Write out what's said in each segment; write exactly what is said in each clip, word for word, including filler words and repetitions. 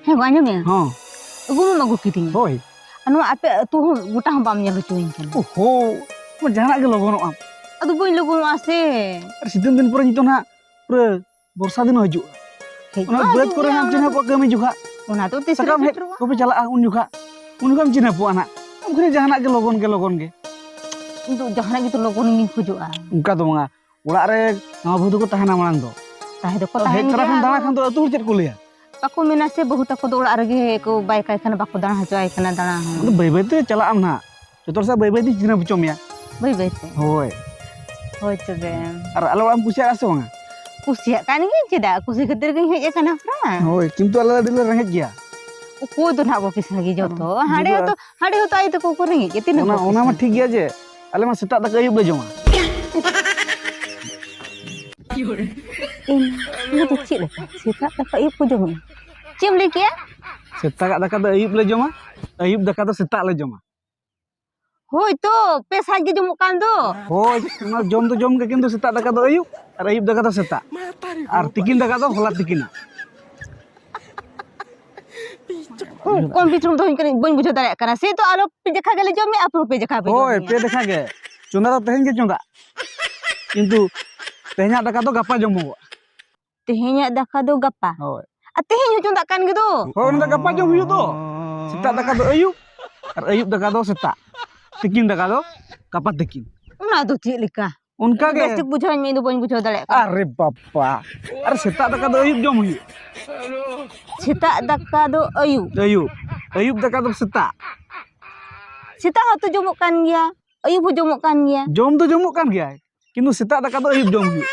ᱦᱮᱸ ᱜᱚ, ᱟᱸᱡᱚᱢᱮᱜᱼᱟ? ᱦᱚᱸ᱾ ᱟᱹᱜᱩ ᱢᱟᱢ ᱟᱹᱜᱩ ᱠᱤᱫᱤᱧᱟ᱾ ᱦᱳᱭ᱾ ᱟᱨ ᱱᱚᱣᱟ ᱟᱯᱮ ᱟᱹᱛᱩ ᱦᱚᱸ ᱜᱚᱴᱟ ᱦᱚᱸ ᱵᱟᱢ ᱧᱮᱞ ᱦᱚᱪᱚᱣᱟᱹᱧ ᱠᱟᱱᱟ᱾ ᱳᱦᱳ, ᱟᱢ ᱡᱟᱦᱟᱱᱟᱜ ᱜᱮ ᱞᱚᱜᱚᱱᱚᱜ ᱟᱢ᱾ ᱟᱫᱚ ᱵᱟᱹᱧ ᱞᱚᱜᱚᱱᱚᱜᱼᱟ ᱥᱮ᱾ ᱟᱨ ᱥᱤᱛᱩᱝ ᱫᱤᱱ ᱯᱚᱨᱮ ᱱᱤᱛᱚᱜ ᱱᱟᱦᱟᱜ ᱯᱩᱨᱟᱹ ᱵᱚᱨᱥᱟ ᱫᱤᱱ ᱦᱚᱸ ᱦᱤᱡᱩᱜᱼᱟ᱾ ᱦᱮᱡ ᱚᱱᱟ ᱢᱟ ᱵᱟᱹᱫᱽ ᱦᱤᱡᱩᱜ ᱠᱚᱨᱮ ᱜᱮᱭᱟ, ᱦᱟᱸᱜ ᱚᱱᱟ ᱪᱤᱱᱦᱟᱹᱯᱚᱜᱼᱟ ᱠᱟᱹᱢᱤ ᱡᱚᱠᱷᱟᱜ᱾ ᱚᱱᱟ ᱫᱚ ᱛᱤᱥ ᱨᱮ ᱥᱟᱠᱟᱢ ᱦᱮᱡ ᱥᱮᱴᱮᱨᱚᱜᱼᱟ? ᱠᱚᱯᱮ ᱪᱟᱞᱟᱜᱼᱟ ᱩᱱ ᱡᱚᱠᱷᱟᱜ, ᱩᱱ ᱡᱚᱠᱷᱟᱜ ᱮᱢ ᱪᱤᱱᱦᱟᱹᱯᱚᱜᱼᱟ ᱱᱟᱦᱟᱜ᱾ ᱟᱢ ᱠᱷᱟᱹᱞᱤ ᱡᱟᱦᱟᱱᱟᱜ ᱜᱮ ᱞᱚᱜᱚᱱ ᱜᱮ, ᱞᱚᱜᱚᱱ ᱜᱮ᱾ ᱤᱧ ᱫᱚ ᱡᱟᱦᱟᱱᱟᱜ ᱜᱮᱛᱚ ᱞᱚᱜᱚᱱ ᱜᱤᱧ ᱠᱷᱚᱡᱚᱜᱼᱟ᱾ ᱚᱱᱠᱟ ᱫᱚ ᱵᱟᱝᱟ, ᱚᱲᱟᱜ ᱨᱮ ᱱᱟᱣᱟ ᱵᱟᱹᱦᱩ ᱫᱚᱠᱚ ᱛᱟᱦᱮᱱᱟ ᱢᱟᱲᱟᱝ ᱫᱚ᱾ ᱛᱟᱦᱮᱸ ᱫᱚᱠᱚ ᱟᱫᱚ ᱦᱮᱡ ᱛᱟᱦᱮᱱ ᱛᱚᱨᱟ ᱜᱮᱭᱟ, ᱠᱷᱚᱱ ᱫᱟᱬᱟ ᱟᱫᱚ ᱠᱷᱟᱱ ᱫᱚ ᱟᱹᱛᱩ ᱦᱚᱲ ᱪᱮᱫ ᱠᱚ ᱞᱟᱹᱭᱟ? ᱵᱟᱠᱚ ᱢᱮᱱᱟ ᱥᱮ, ᱵᱟᱹᱦᱩ ᱛᱟᱠᱚ ᱫᱚ ᱚᱲᱟᱜ ᱨᱮᱜᱮ ᱠᱚ ᱵᱟᱭ ᱠᱟᱭ ᱠᱷᱟᱱ ᱵᱟᱠᱚ ᱫᱟᱬᱟ ᱦᱚᱪᱚ ᱟᱭ ᱠᱟᱱᱟ ᱫᱟᱬᱟ ᱦᱚᱸ᱾ ᱟᱫᱚ ᱵᱟᱹᱭ ᱵᱟᱹᱭ ᱛᱮ ᱪᱟᱞᱟᱜ ᱟᱢ ᱱᱟᱦᱟᱜ, ᱡᱚᱛᱚ ᱦᱚᱲ ᱥᱟᱶ ᱵᱟᱹᱭ ᱵᱟᱹᱭ ᱛᱮ ᱪᱤᱱᱦᱟᱹᱯ ᱦᱚᱪᱚ ᱢᱮᱭᱟ᱾ ᱵᱟᱹᱭ ᱵᱟᱹᱭ ᱛᱮ? ᱦᱳᱭ᱾ ᱦᱳᱭ ᱛᱚᱵᱮ᱾ ᱟᱨ ᱟᱞᱮ ᱚᱲᱟᱜ ᱮᱢ ᱠᱩᱥᱤᱭᱟᱜᱼᱟ ᱥᱮ ᱵᱟᱝᱟ? ᱠᱩᱥᱤᱭᱟᱜ ᱠᱟᱱ ᱜᱤᱭᱟᱹᱧ, ᱪᱮᱫᱟᱜ? ᱠᱩᱥᱤ ᱠᱷᱟᱹᱛᱤᱨ ᱜᱤᱧ ᱦᱮᱡ ᱟᱠᱟᱱᱟ ᱯᱨᱟ᱾ ᱦᱳᱭ, ᱠᱤᱱᱛᱩ ᱟᱞᱮ ᱫᱚ ᱟᱹᱰᱤ ᱞᱮ ᱨᱮᱸᱜᱮᱡ ᱜᱮᱭᱟ᱾ ᱚᱠᱚᱭ ᱫᱚ ᱱᱟᱦᱟᱜ ᱵᱚ ᱠᱤᱥᱟᱹᱬ ᱜᱮ ᱡᱚᱛᱚ? ᱦᱩᱸ, ᱦᱟᱸᱰᱮ ᱵᱩᱡᱷᱟᱹᱣ᱾ ᱦᱚᱸᱛᱚ, ᱦᱟᱸᱰᱮ ᱦᱚᱸᱛᱚ ᱟᱭᱳ ᱛᱟᱠᱚ ᱠᱚ ᱨᱮᱸᱜᱮᱡ ᱜᱮᱭᱟ, ᱛᱤᱱᱟᱹᱜ ᱚᱱᱟ, ᱵᱚ ᱚᱱᱟ ᱢᱟ ᱠᱤᱥᱟᱹᱬ? ᱴᱷᱤᱠ ᱜᱮᱭᱟ ᱡᱮ ᱟᱞᱮ ᱢᱟ ᱥᱮᱛᱟᱜ ᱫᱟᱠᱟ ᱟᱹᱭᱩᱵ ᱞᱮ ᱡᱚᱢᱟ᱾ ᱤᱧ, ᱚᱱᱟ ᱫᱚ ᱪᱮᱫ ᱞᱮᱠᱟ? ᱥᱮᱛᱟᱜ ᱫᱟᱠᱟ ᱟᱹᱭᱩᱵ ᱠᱚ ᱡᱚᱢᱟ? ᱪᱮᱫ ᱮᱢ ᱞᱟᱹᱭ ᱠᱮᱜᱼᱟ? ᱥᱮᱛᱟᱜᱟᱜ ᱫᱟᱠᱟ ᱫᱚ ᱟᱹᱭᱩᱵ ᱞᱮ ᱡᱚᱢᱟ, ᱟᱹᱭᱩᱵ ᱫᱟᱠᱟ ᱫᱚ ᱥᱮᱛᱟᱜ ᱞᱮ ᱡᱚᱢᱟ᱾ ᱦᱳᱭ ᱛᱚ, ᱯᱮ ᱥᱟᱡ ᱜᱮ ᱡᱚᱢᱚᱜ ᱠᱟᱱ ᱫᱚ᱾ ᱦᱳᱭ, ᱚᱱᱟ ᱡᱚᱢ ᱫᱚ ᱡᱚᱢ ᱜᱮ, ᱠᱤᱱᱛᱩ ᱥᱮᱛᱟᱜ ᱫᱟᱠᱟ ᱫᱚ ᱟᱹᱭᱩᱵ ᱟᱨ ᱟᱹᱭᱩᱵ ᱫᱟᱠᱟ ᱫᱚ ᱥᱮᱛᱟᱜ᱾ ᱟᱨ ᱛᱤᱠᱤᱱ ᱫᱟᱠᱟ ᱫᱚ ᱦᱚᱞᱟ ᱛᱤᱠᱤᱱᱟᱜ᱾ ᱦᱩᱸ, ᱠᱚᱢ ᱵᱤᱪ ᱨᱮᱢ ᱫᱚᱦᱚᱧ ᱠᱟᱱᱟ, ᱵᱟᱹᱧ ᱵᱩᱡᱷᱟᱹᱣ ᱫᱟᱲᱮᱭᱟᱜ ᱠᱟᱱᱟ᱾ ᱥᱮ ᱛᱚ ᱟᱞᱚ ᱯᱮ ᱡᱟᱠᱷᱟ ᱜᱮᱞᱮ ᱡᱚᱢᱮᱜᱼᱟ, ᱟᱯᱮ ᱦᱚᱸ ᱯᱮ ᱡᱟᱠᱷᱟ ᱯᱮ ᱦᱳᱭ, ᱡᱚᱢᱮᱜᱼᱟ᱾ ᱯᱮ ᱫᱟᱠᱟ ᱜᱮ᱾ ᱪᱚᱸᱫᱟ ᱫᱚ ᱛᱮᱦᱮᱧ ᱜᱮ ᱪᱚᱸᱫᱟ᱾ ᱠᱤᱱᱛᱩ ᱛᱮᱦᱮᱧᱟᱜ ᱫᱟᱠᱟ ᱫᱚ ᱜᱟᱯᱟ ᱡᱚᱢᱚᱜᱚᱜᱼᱟ᱾ ᱛᱮᱦᱮᱧᱟᱜ ᱫᱟᱠᱟ ᱫᱚ ᱜᱟᱯᱟ᱾ ᱦᱳᱭ᱾ ᱟᱨ ᱛᱮᱦᱮᱧ ᱦᱚᱸ ᱪᱚᱸᱫᱟᱜ ᱠᱟᱱ ᱜᱮ ᱫᱚ᱾ ᱦᱳᱭ, ᱚᱱᱟ ᱫᱚ ᱜᱟᱯᱟ ᱡᱚᱢ ᱦᱩᱭᱩᱜ ᱫᱚ᱾ ᱥᱮᱛᱟᱜ ᱫᱟᱠᱟ ᱫᱚ ᱟᱹᱭᱩᱵ, ᱟᱨ ᱟᱹᱭᱩᱵ ᱫᱟᱠᱟ ᱫᱚ ᱥᱮᱛᱟᱜ, ᱛᱤᱠᱤᱱ ᱫᱟᱠᱟ ᱫᱚ ᱜᱟᱯᱟ ᱛᱤᱠᱤᱱ᱾ ᱚᱱᱟ ᱫᱚ ᱪᱮᱫ ᱞᱮᱠᱟ? ᱚᱱᱠᱟ ᱜᱮ᱾ ᱵᱮᱥ ᱴᱷᱤᱠ ᱵᱩᱡᱷᱟᱹᱣᱟᱹᱧ ᱢᱮ, ᱤᱧ ᱫᱚ ᱵᱟᱹᱧ ᱵᱩᱡᱷᱟᱹᱣ ᱫᱟᱲᱮᱭᱟᱜ ᱠᱟᱱᱟ᱾ ᱟᱨᱮ ᱵᱟᱯᱟ, ᱟᱨᱮ ᱥᱮᱛᱟᱜ ᱫᱟᱠᱟ ᱫᱚ ᱟᱹᱭᱩᱵ ᱡᱚᱢ ᱦᱩᱭᱩᱜ᱾ ᱥᱮᱛᱟᱜ ᱫᱟᱠᱟ ᱫᱚ ᱟᱹᱭᱩᱵ᱾ ᱟᱹᱭᱩᱵ, ᱟᱹᱭᱩᱵ ᱫᱟᱠᱟ ᱫᱚ ᱥᱮᱛᱟᱜ᱾ ᱥᱮᱛᱟᱜ ᱦᱚᱸᱛᱚ ᱡᱚᱢᱚᱜ ᱠᱟᱱ ᱜᱮᱭᱟ, ᱟᱹᱭᱩᱵ ᱦᱚᱸ ᱡᱚᱢᱚᱜ ᱠᱟᱱ ᱜᱮᱭᱟ᱾ ᱡᱚᱢ ᱫᱚ ᱡᱚᱢᱚᱜ ᱠᱟᱱ ᱜᱮᱭᱟ, ᱠᱤᱱᱛᱩ ᱥᱮᱛᱟᱜ ᱫᱟᱠᱟ ᱫᱚ ᱟᱹᱭᱩᱵ ᱡᱚᱢ ᱦᱩᱭᱩᱜ᱾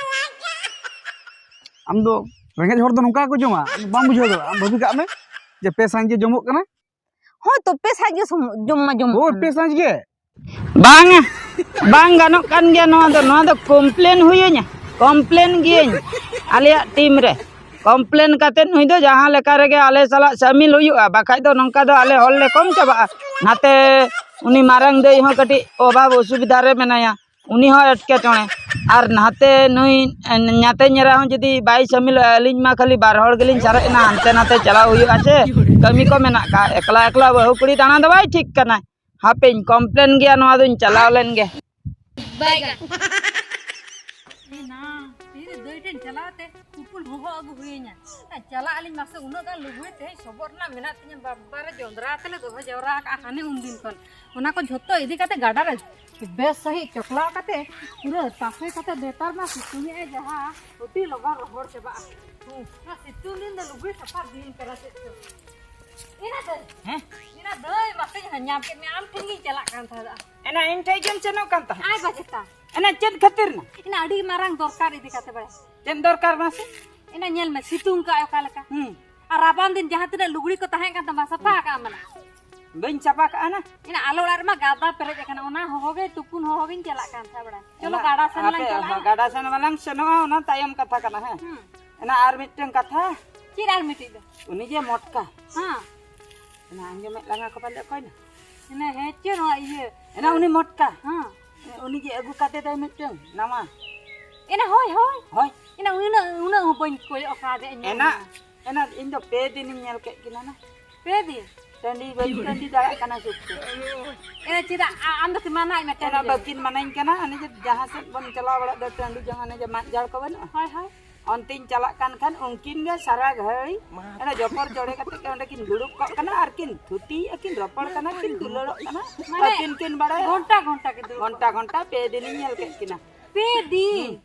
ᱟᱢ ᱫᱚ ᱨᱮᱸᱜᱮᱡ ᱦᱚᱲ ᱫᱚ ᱱᱚᱝᱠᱟ ᱜᱮᱠᱚ ᱡᱚᱢᱟ, ᱟᱢ ᱵᱟᱢ ᱵᱩᱡᱷᱟᱹᱣ ᱫᱟᱲᱮᱭᱟᱜᱼᱟ᱾ ᱟᱢ ᱵᱷᱟᱹᱵᱤ ᱠᱟᱜ ᱢᱮ ᱡᱮ ᱯᱮ ᱥᱟᱸᱡ ᱜᱮ ᱡᱚᱢᱚᱜ ᱠᱟᱱᱟ᱾ ᱦᱳᱭ ᱛᱚ, ᱯᱮ ᱥᱟᱸᱡ ᱜᱮ ᱥᱚᱢ-, ᱡᱚᱢ ᱢᱟ ᱡᱚᱢᱚᱜ ᱦᱳᱭ, ᱠᱟᱱᱟ᱾ ᱯᱮ ᱥᱟᱸᱡ ᱜᱮ᱾ ᱵᱟᱝᱟ, ᱵᱟᱝ ᱜᱟᱱᱚᱜ ᱠᱟᱱ ᱜᱮᱭᱟ ᱱᱚᱣᱟ ᱫᱚ᱾ ᱱᱚᱣᱟ ᱫᱚ ᱠᱚᱢᱯᱞᱮᱱ ᱦᱩᱭᱟᱹᱧᱟ, ᱠᱚᱢᱯᱞᱮᱱ ᱜᱤᱭᱟᱹᱧ ᱟᱞᱮᱭᱟᱜ ᱴᱤᱢ ᱨᱮ᱾ ᱠᱚᱢᱯᱞᱮᱱ ᱠᱟᱛᱮ ᱱᱩᱭ ᱫᱚ ᱡᱟᱦᱟᱸ ᱞᱮᱠᱟ ᱨᱮᱜᱮ ᱟᱞᱮ ᱥᱟᱞᱟᱜ ᱥᱟᱹᱢᱤᱞ ᱦᱩᱭᱩᱜᱼᱟ, ᱵᱟᱠᱷᱟᱡ ᱫᱚ ᱱᱚᱝᱠᱟ ᱫᱚ ᱟᱞᱮ ᱦᱚᱲ ᱞᱮ ᱠᱚᱢ ᱪᱟᱵᱟᱜᱼᱟ᱾ ᱱᱟᱛᱮ ᱩᱱᱤ ᱢᱟᱨᱟᱝ ᱫᱟᱹᱭ ᱦᱚᱸ ᱠᱟᱹᱴᱤᱡ ᱚᱵᱷᱟᱵᱽ ᱚᱥᱩᱵᱤᱫᱷᱟ ᱨᱮ ᱢᱮᱱᱟᱭᱟ, ᱩᱱᱤ ᱦᱚᱸ ᱮᱴᱠᱮᱴᱚᱬᱮ᱾ ᱟᱨ ᱱᱟᱛᱮ ᱱᱩᱭ ᱧᱟᱛᱮᱧ ᱮᱨᱟ ᱦᱚᱸ ᱡᱩᱫᱤ ᱵᱟᱭ ᱥᱟᱹᱢᱤᱞᱚᱜᱼᱟ, ᱟᱹᱞᱤᱧ ᱢᱟ ᱠᱷᱟᱹᱞᱤ ᱵᱟᱨ ᱦᱚᱲ ᱜᱮᱞᱤᱧ ᱥᱟᱨᱮᱡ ᱮᱱᱟ, ᱦᱟᱱᱛᱮ ᱱᱟᱛᱮ ᱪᱟᱞᱟᱣ ᱦᱩᱭᱩᱜᱼᱟ ᱥᱮ, ᱠᱟᱹᱢᱤ ᱠᱚ ᱢᱮᱱᱟᱜ ᱠᱟᱜᱼᱟ᱾ ᱮᱠᱞᱟ ᱮᱠᱞᱟ ᱵᱟᱹᱦᱩ ᱠᱩᱲᱤ ᱫᱟᱬᱟ ᱫᱚ ᱵᱟᱭ ᱴᱷᱤᱠ ᱠᱟᱱᱟ᱾ ᱦᱟᱯᱮᱧ ᱠᱚᱢᱯᱞᱮᱱ ᱜᱮᱭᱟ, ᱱᱚᱣᱟ ᱫᱚᱧ ᱪᱟᱞᱟᱣ ᱞᱮᱱ ᱜᱮ᱾ ᱵᱟᱭᱜᱟ᱾ ᱤᱧ ᱱᱟ, ᱛᱤᱨᱮ ᱫᱟᱹᱭ ᱴᱷᱮᱱ ᱪᱟᱞᱟᱣ ᱛᱮ ᱛᱩᱯᱩᱱ ᱦᱚᱦᱚ ᱟᱹᱜᱩ ᱦᱩᱭᱟᱹᱧᱟ᱾ ᱪᱟᱞᱟᱜ ᱟᱹᱞᱤᱧ ᱢᱟᱥᱮ, ᱩᱱᱟᱹᱜ ᱜᱟᱱ ᱞᱩᱜᱽᱲᱤ ᱛᱮᱦᱮᱧ ᱥᱚᱵᱚᱜ ᱨᱮᱱᱟᱜ ᱢᱮᱱᱟᱜ ᱛᱤᱧᱟᱹ, ᱵᱟᱵᱟ ᱨᱮ ᱡᱚᱸᱫᱽᱨᱟ ᱛᱮᱞᱮ ᱫᱚᱦᱚ ᱡᱟᱣᱨᱟ ᱟᱠᱟᱜᱼᱟ ᱦᱟᱱᱮ ᱩᱱᱫᱤᱱ ᱠᱷᱚᱱ᱾ ᱚᱱᱟ ᱠᱚ ᱡᱷᱚᱛᱚ ᱤᱫᱤ ᱠᱟᱛᱮ ᱜᱟᱰᱟ ᱨᱮ ᱵᱮᱥ ᱥᱟᱺᱦᱤᱡ ᱪᱚᱠᱞᱟᱣ ᱠᱟᱛᱮ ᱯᱩᱨᱟᱹ ᱛᱟᱥᱮ ᱠᱟᱛᱮ ᱱᱮᱛᱟᱨ ᱢᱟ ᱥᱤᱛᱩᱝ ᱮᱜᱼᱟᱭ ᱡᱟᱦᱟᱸ, ᱟᱹᱰᱤ ᱞᱚᱜᱚᱱ ᱨᱚᱦᱚᱲ ᱪᱟᱵᱟᱜᱼᱟ᱾ ᱦᱩᱸ, ᱚᱱᱟ ᱥᱤᱛᱩᱝ ᱫᱤᱱ ᱫᱚ ᱞᱩᱜᱽᱲᱤ ᱥᱟᱯᱷᱟ ᱫᱤᱱ ᱠᱟᱱᱟ ᱪᱮᱫ ᱪᱚ᱾ ᱮᱱᱟ ᱫᱟᱹᱭ, ᱦᱮᱸ? ᱮᱱᱟ ᱫᱟᱹᱭ, ᱢᱟᱥᱮ ᱧᱟᱢ ᱠᱮᱫ ᱢᱮᱭᱟ, ᱟᱢ ᱴᱷᱮᱱ ᱜᱤᱧ ᱪᱟᱞᱟᱜ ᱠᱟᱱ ᱛᱟᱦᱮᱸᱫ᱾ ᱮᱱᱟ ᱤᱧ ᱴᱷᱮᱡ ᱜᱮᱢ ᱥᱮᱱᱚᱜ ᱠᱟᱱ ᱛᱟᱦᱮᱸᱫ? ᱟᱭ ᱵᱟᱡᱮᱛᱟ᱾ ᱮᱱᱟ ᱪᱮᱫ ᱠᱷᱟᱹᱛᱤᱨ ᱱᱟ? ᱮᱱᱟ ᱟᱹᱰᱤ ᱢᱟᱨᱟᱝ ᱫᱚᱨᱠᱟᱨ ᱤᱫᱤ ᱠᱟᱛᱮ ᱵᱟᱲᱟᱭ᱾ ᱪᱮᱫ ᱫᱚᱨᱠᱟᱨ ᱢᱟᱥᱮ? ᱮᱱᱟ ᱧᱮᱞ ᱢᱮ, ᱥᱤᱛᱩᱝ ᱠᱟᱜᱼᱟᱭ ᱚᱠᱟ ᱞᱮᱠᱟ᱾ ᱦᱩᱸ᱾ ᱟᱨ ᱨᱟᱵᱟᱝ ᱫᱤᱱ ᱡᱟᱦᱟᱸ ᱛᱤᱱᱟᱹᱜ ᱞᱩᱜᱽᱲᱤ ᱠᱚ ᱛᱟᱦᱮᱸ ᱠᱟᱱ ᱛᱟᱢᱟ, ᱥᱟᱯᱷᱟ ᱟᱠᱟᱜ ᱟᱢ ᱢᱟᱱᱮ? ᱵᱟᱹᱧ ᱥᱟᱯᱷᱟ ᱠᱟᱜᱼᱟ ᱱᱟ᱾ ᱮᱱᱟ ᱟᱞᱮ ᱚᱲᱟᱜ ᱨᱮᱢᱟ ᱜᱟᱫᱟ ᱯᱮᱨᱮᱡ ᱟᱠᱟᱱᱟ, ᱚᱱᱟ ᱦᱚᱦᱚ ᱜᱮ ᱛᱩᱯᱩᱱ ᱦᱚᱦᱚ ᱜᱤᱧ ᱪᱟᱞᱟᱜ ᱠᱟᱱ ᱛᱟᱦᱮᱸᱫ ᱵᱟᱲᱟᱭ᱾ ᱪᱚᱞᱚ ᱮᱱᱟ ᱜᱟᱰᱟ ᱥᱮᱱ ᱞᱟᱝ ᱟᱯᱮ ᱪᱟᱞᱟᱜᱼᱟ᱾ ᱜᱟᱰᱟ ᱥᱮᱱ ᱢᱟᱞᱟᱝ ᱥᱮᱱᱚᱜᱼᱟ, ᱚᱱᱟ ᱛᱟᱭᱚᱢ ᱠᱟᱛᱷᱟ ᱠᱟᱱᱟ, ᱦᱮᱸ᱾ ᱦᱩᱸ᱾ ᱮᱱᱟ ᱟᱨ ᱢᱤᱫᱴᱟᱝ ᱠᱟᱛᱷᱟ᱾ ᱪᱮᱫ ᱟᱨ ᱢᱤᱫᱴᱤᱡ ᱫᱚ? ᱩᱱᱤ ᱡᱮ ᱢᱚᱴᱠᱟ᱾ ᱦᱮᱸ᱾ ᱮᱱᱟ ᱟᱸᱡᱚᱢᱮᱫ ᱞᱟᱝᱟ ᱠᱚ ᱯᱟᱞᱮ ᱚᱠᱚᱭ ᱱᱟ? ᱮᱱᱟ ᱦᱮᱸ ᱪᱮᱫ ᱱᱚᱣᱟ ᱤᱭᱟᱹ? ᱮᱱᱟ ᱩᱱᱤ ᱢᱚᱴᱠᱟ᱾ ᱦᱮᱸ᱾ ᱩᱱᱤ ᱡᱮ ᱟᱹᱜᱩ ᱠᱟᱛᱮ ᱫᱚᱭ ᱢᱤᱫᱴᱟᱝ ᱱᱟᱣᱟ᱾ ᱮᱱᱟ ᱦᱳᱭ, ᱦᱳᱭ᱾ ᱦᱳᱭ᱾ ᱮᱱᱟ ᱩᱱᱟᱹᱜ, ᱩᱱᱟᱹᱜ ᱦᱚᱸ ᱵᱟᱹᱧ ᱠᱚᱭᱚᱜ ᱟᱠᱟᱫᱮ ᱧᱮᱞ ᱮᱱᱟ, ᱢᱮ᱾ ᱮᱱᱟ ᱤᱧ ᱫᱚ ᱯᱮ ᱫᱤᱱᱤᱧ ᱧᱮᱞ ᱠᱮᱫ ᱠᱤᱱᱟ ᱱᱟ᱾ ᱯᱮ ᱫᱤᱱ? ᱴᱟᱺᱰᱤ ᱵᱟᱹᱧ ᱴᱟᱺᱰᱤ ᱫᱟᱲᱮᱭᱟᱜ ᱠᱟᱱᱟ ᱥᱩᱠ ᱛᱮ᱾ ᱮᱱᱟ ᱪᱮᱫᱟᱜ ᱟ-, ᱟᱢ ᱫᱚ ᱠᱤ ᱢᱟᱱᱟᱭᱮᱫ ᱢᱮ ᱮᱱᱟ ᱴᱟᱺᱰᱤ ᱨᱮ? ᱵᱟᱹᱠᱤᱱ ᱢᱟᱱᱟᱧ ᱠᱟᱱᱟ, ᱩᱱᱤ ᱡᱮ ᱡᱟᱦᱟᱸ ᱥᱮᱫ ᱵᱚᱱ ᱪᱟᱞᱟᱣ ᱵᱟᱲᱟᱜ ᱫᱚ ᱴᱟᱺᱰᱤ ᱡᱟᱦᱟᱸ ᱚᱱᱮ ᱡᱮ ᱢᱟᱫ ᱡᱷᱟᱲ ᱠᱚ ᱵᱟᱹᱱᱩᱜᱼᱟ? ᱦᱳᱭ, ᱦᱳᱭ᱾ ᱚᱱᱛᱮᱧ ᱪᱟᱞᱟᱜ ᱠᱟᱱ ᱠᱷᱟᱱ ᱩᱱᱠᱤᱱ ᱜᱮ ᱥᱟᱨᱟ ᱜᱷᱟᱹᱲᱤ ᱚᱸᱰᱮ ᱡᱚᱯᱚᱨ ᱡᱚᱲᱮ ᱠᱟᱛᱮ ᱜᱮ ᱚᱸᱰᱮ ᱠᱤᱱ ᱫᱩᱲᱩᱵ ᱠᱚᱜ ᱠᱟᱱᱟ ᱟᱨ ᱠᱤᱱ ᱛᱷᱩᱛᱤᱭᱮᱫᱼᱟ, ᱠᱤᱱ ᱨᱚᱯᱚᱲ ᱠᱟᱱᱟ, ᱠᱤᱱ ᱫᱩᱞᱟᱹᱲᱚᱜ ᱠᱟᱱᱟ᱾ ᱢᱟᱱᱮ ᱟᱹᱠᱤᱱ ᱠᱤᱱ ᱵᱟᱲᱟᱭᱟ᱾ ᱜᱷᱚᱱᱴᱟ ᱜᱷᱚᱱᱴᱟ ᱠᱤᱱ ᱫᱩᱲᱩᱵ ᱜᱷᱚᱱᱴᱟ ᱠᱟᱱᱟ᱾ ᱜᱷᱚᱱᱴᱟ ᱯᱮ ᱫᱤᱱᱤᱧ ᱧᱮᱞ ᱠᱮᱫ ᱠᱤᱱᱟ᱾ ᱯᱮ ᱫᱤᱱ? ᱦᱩᱸ᱾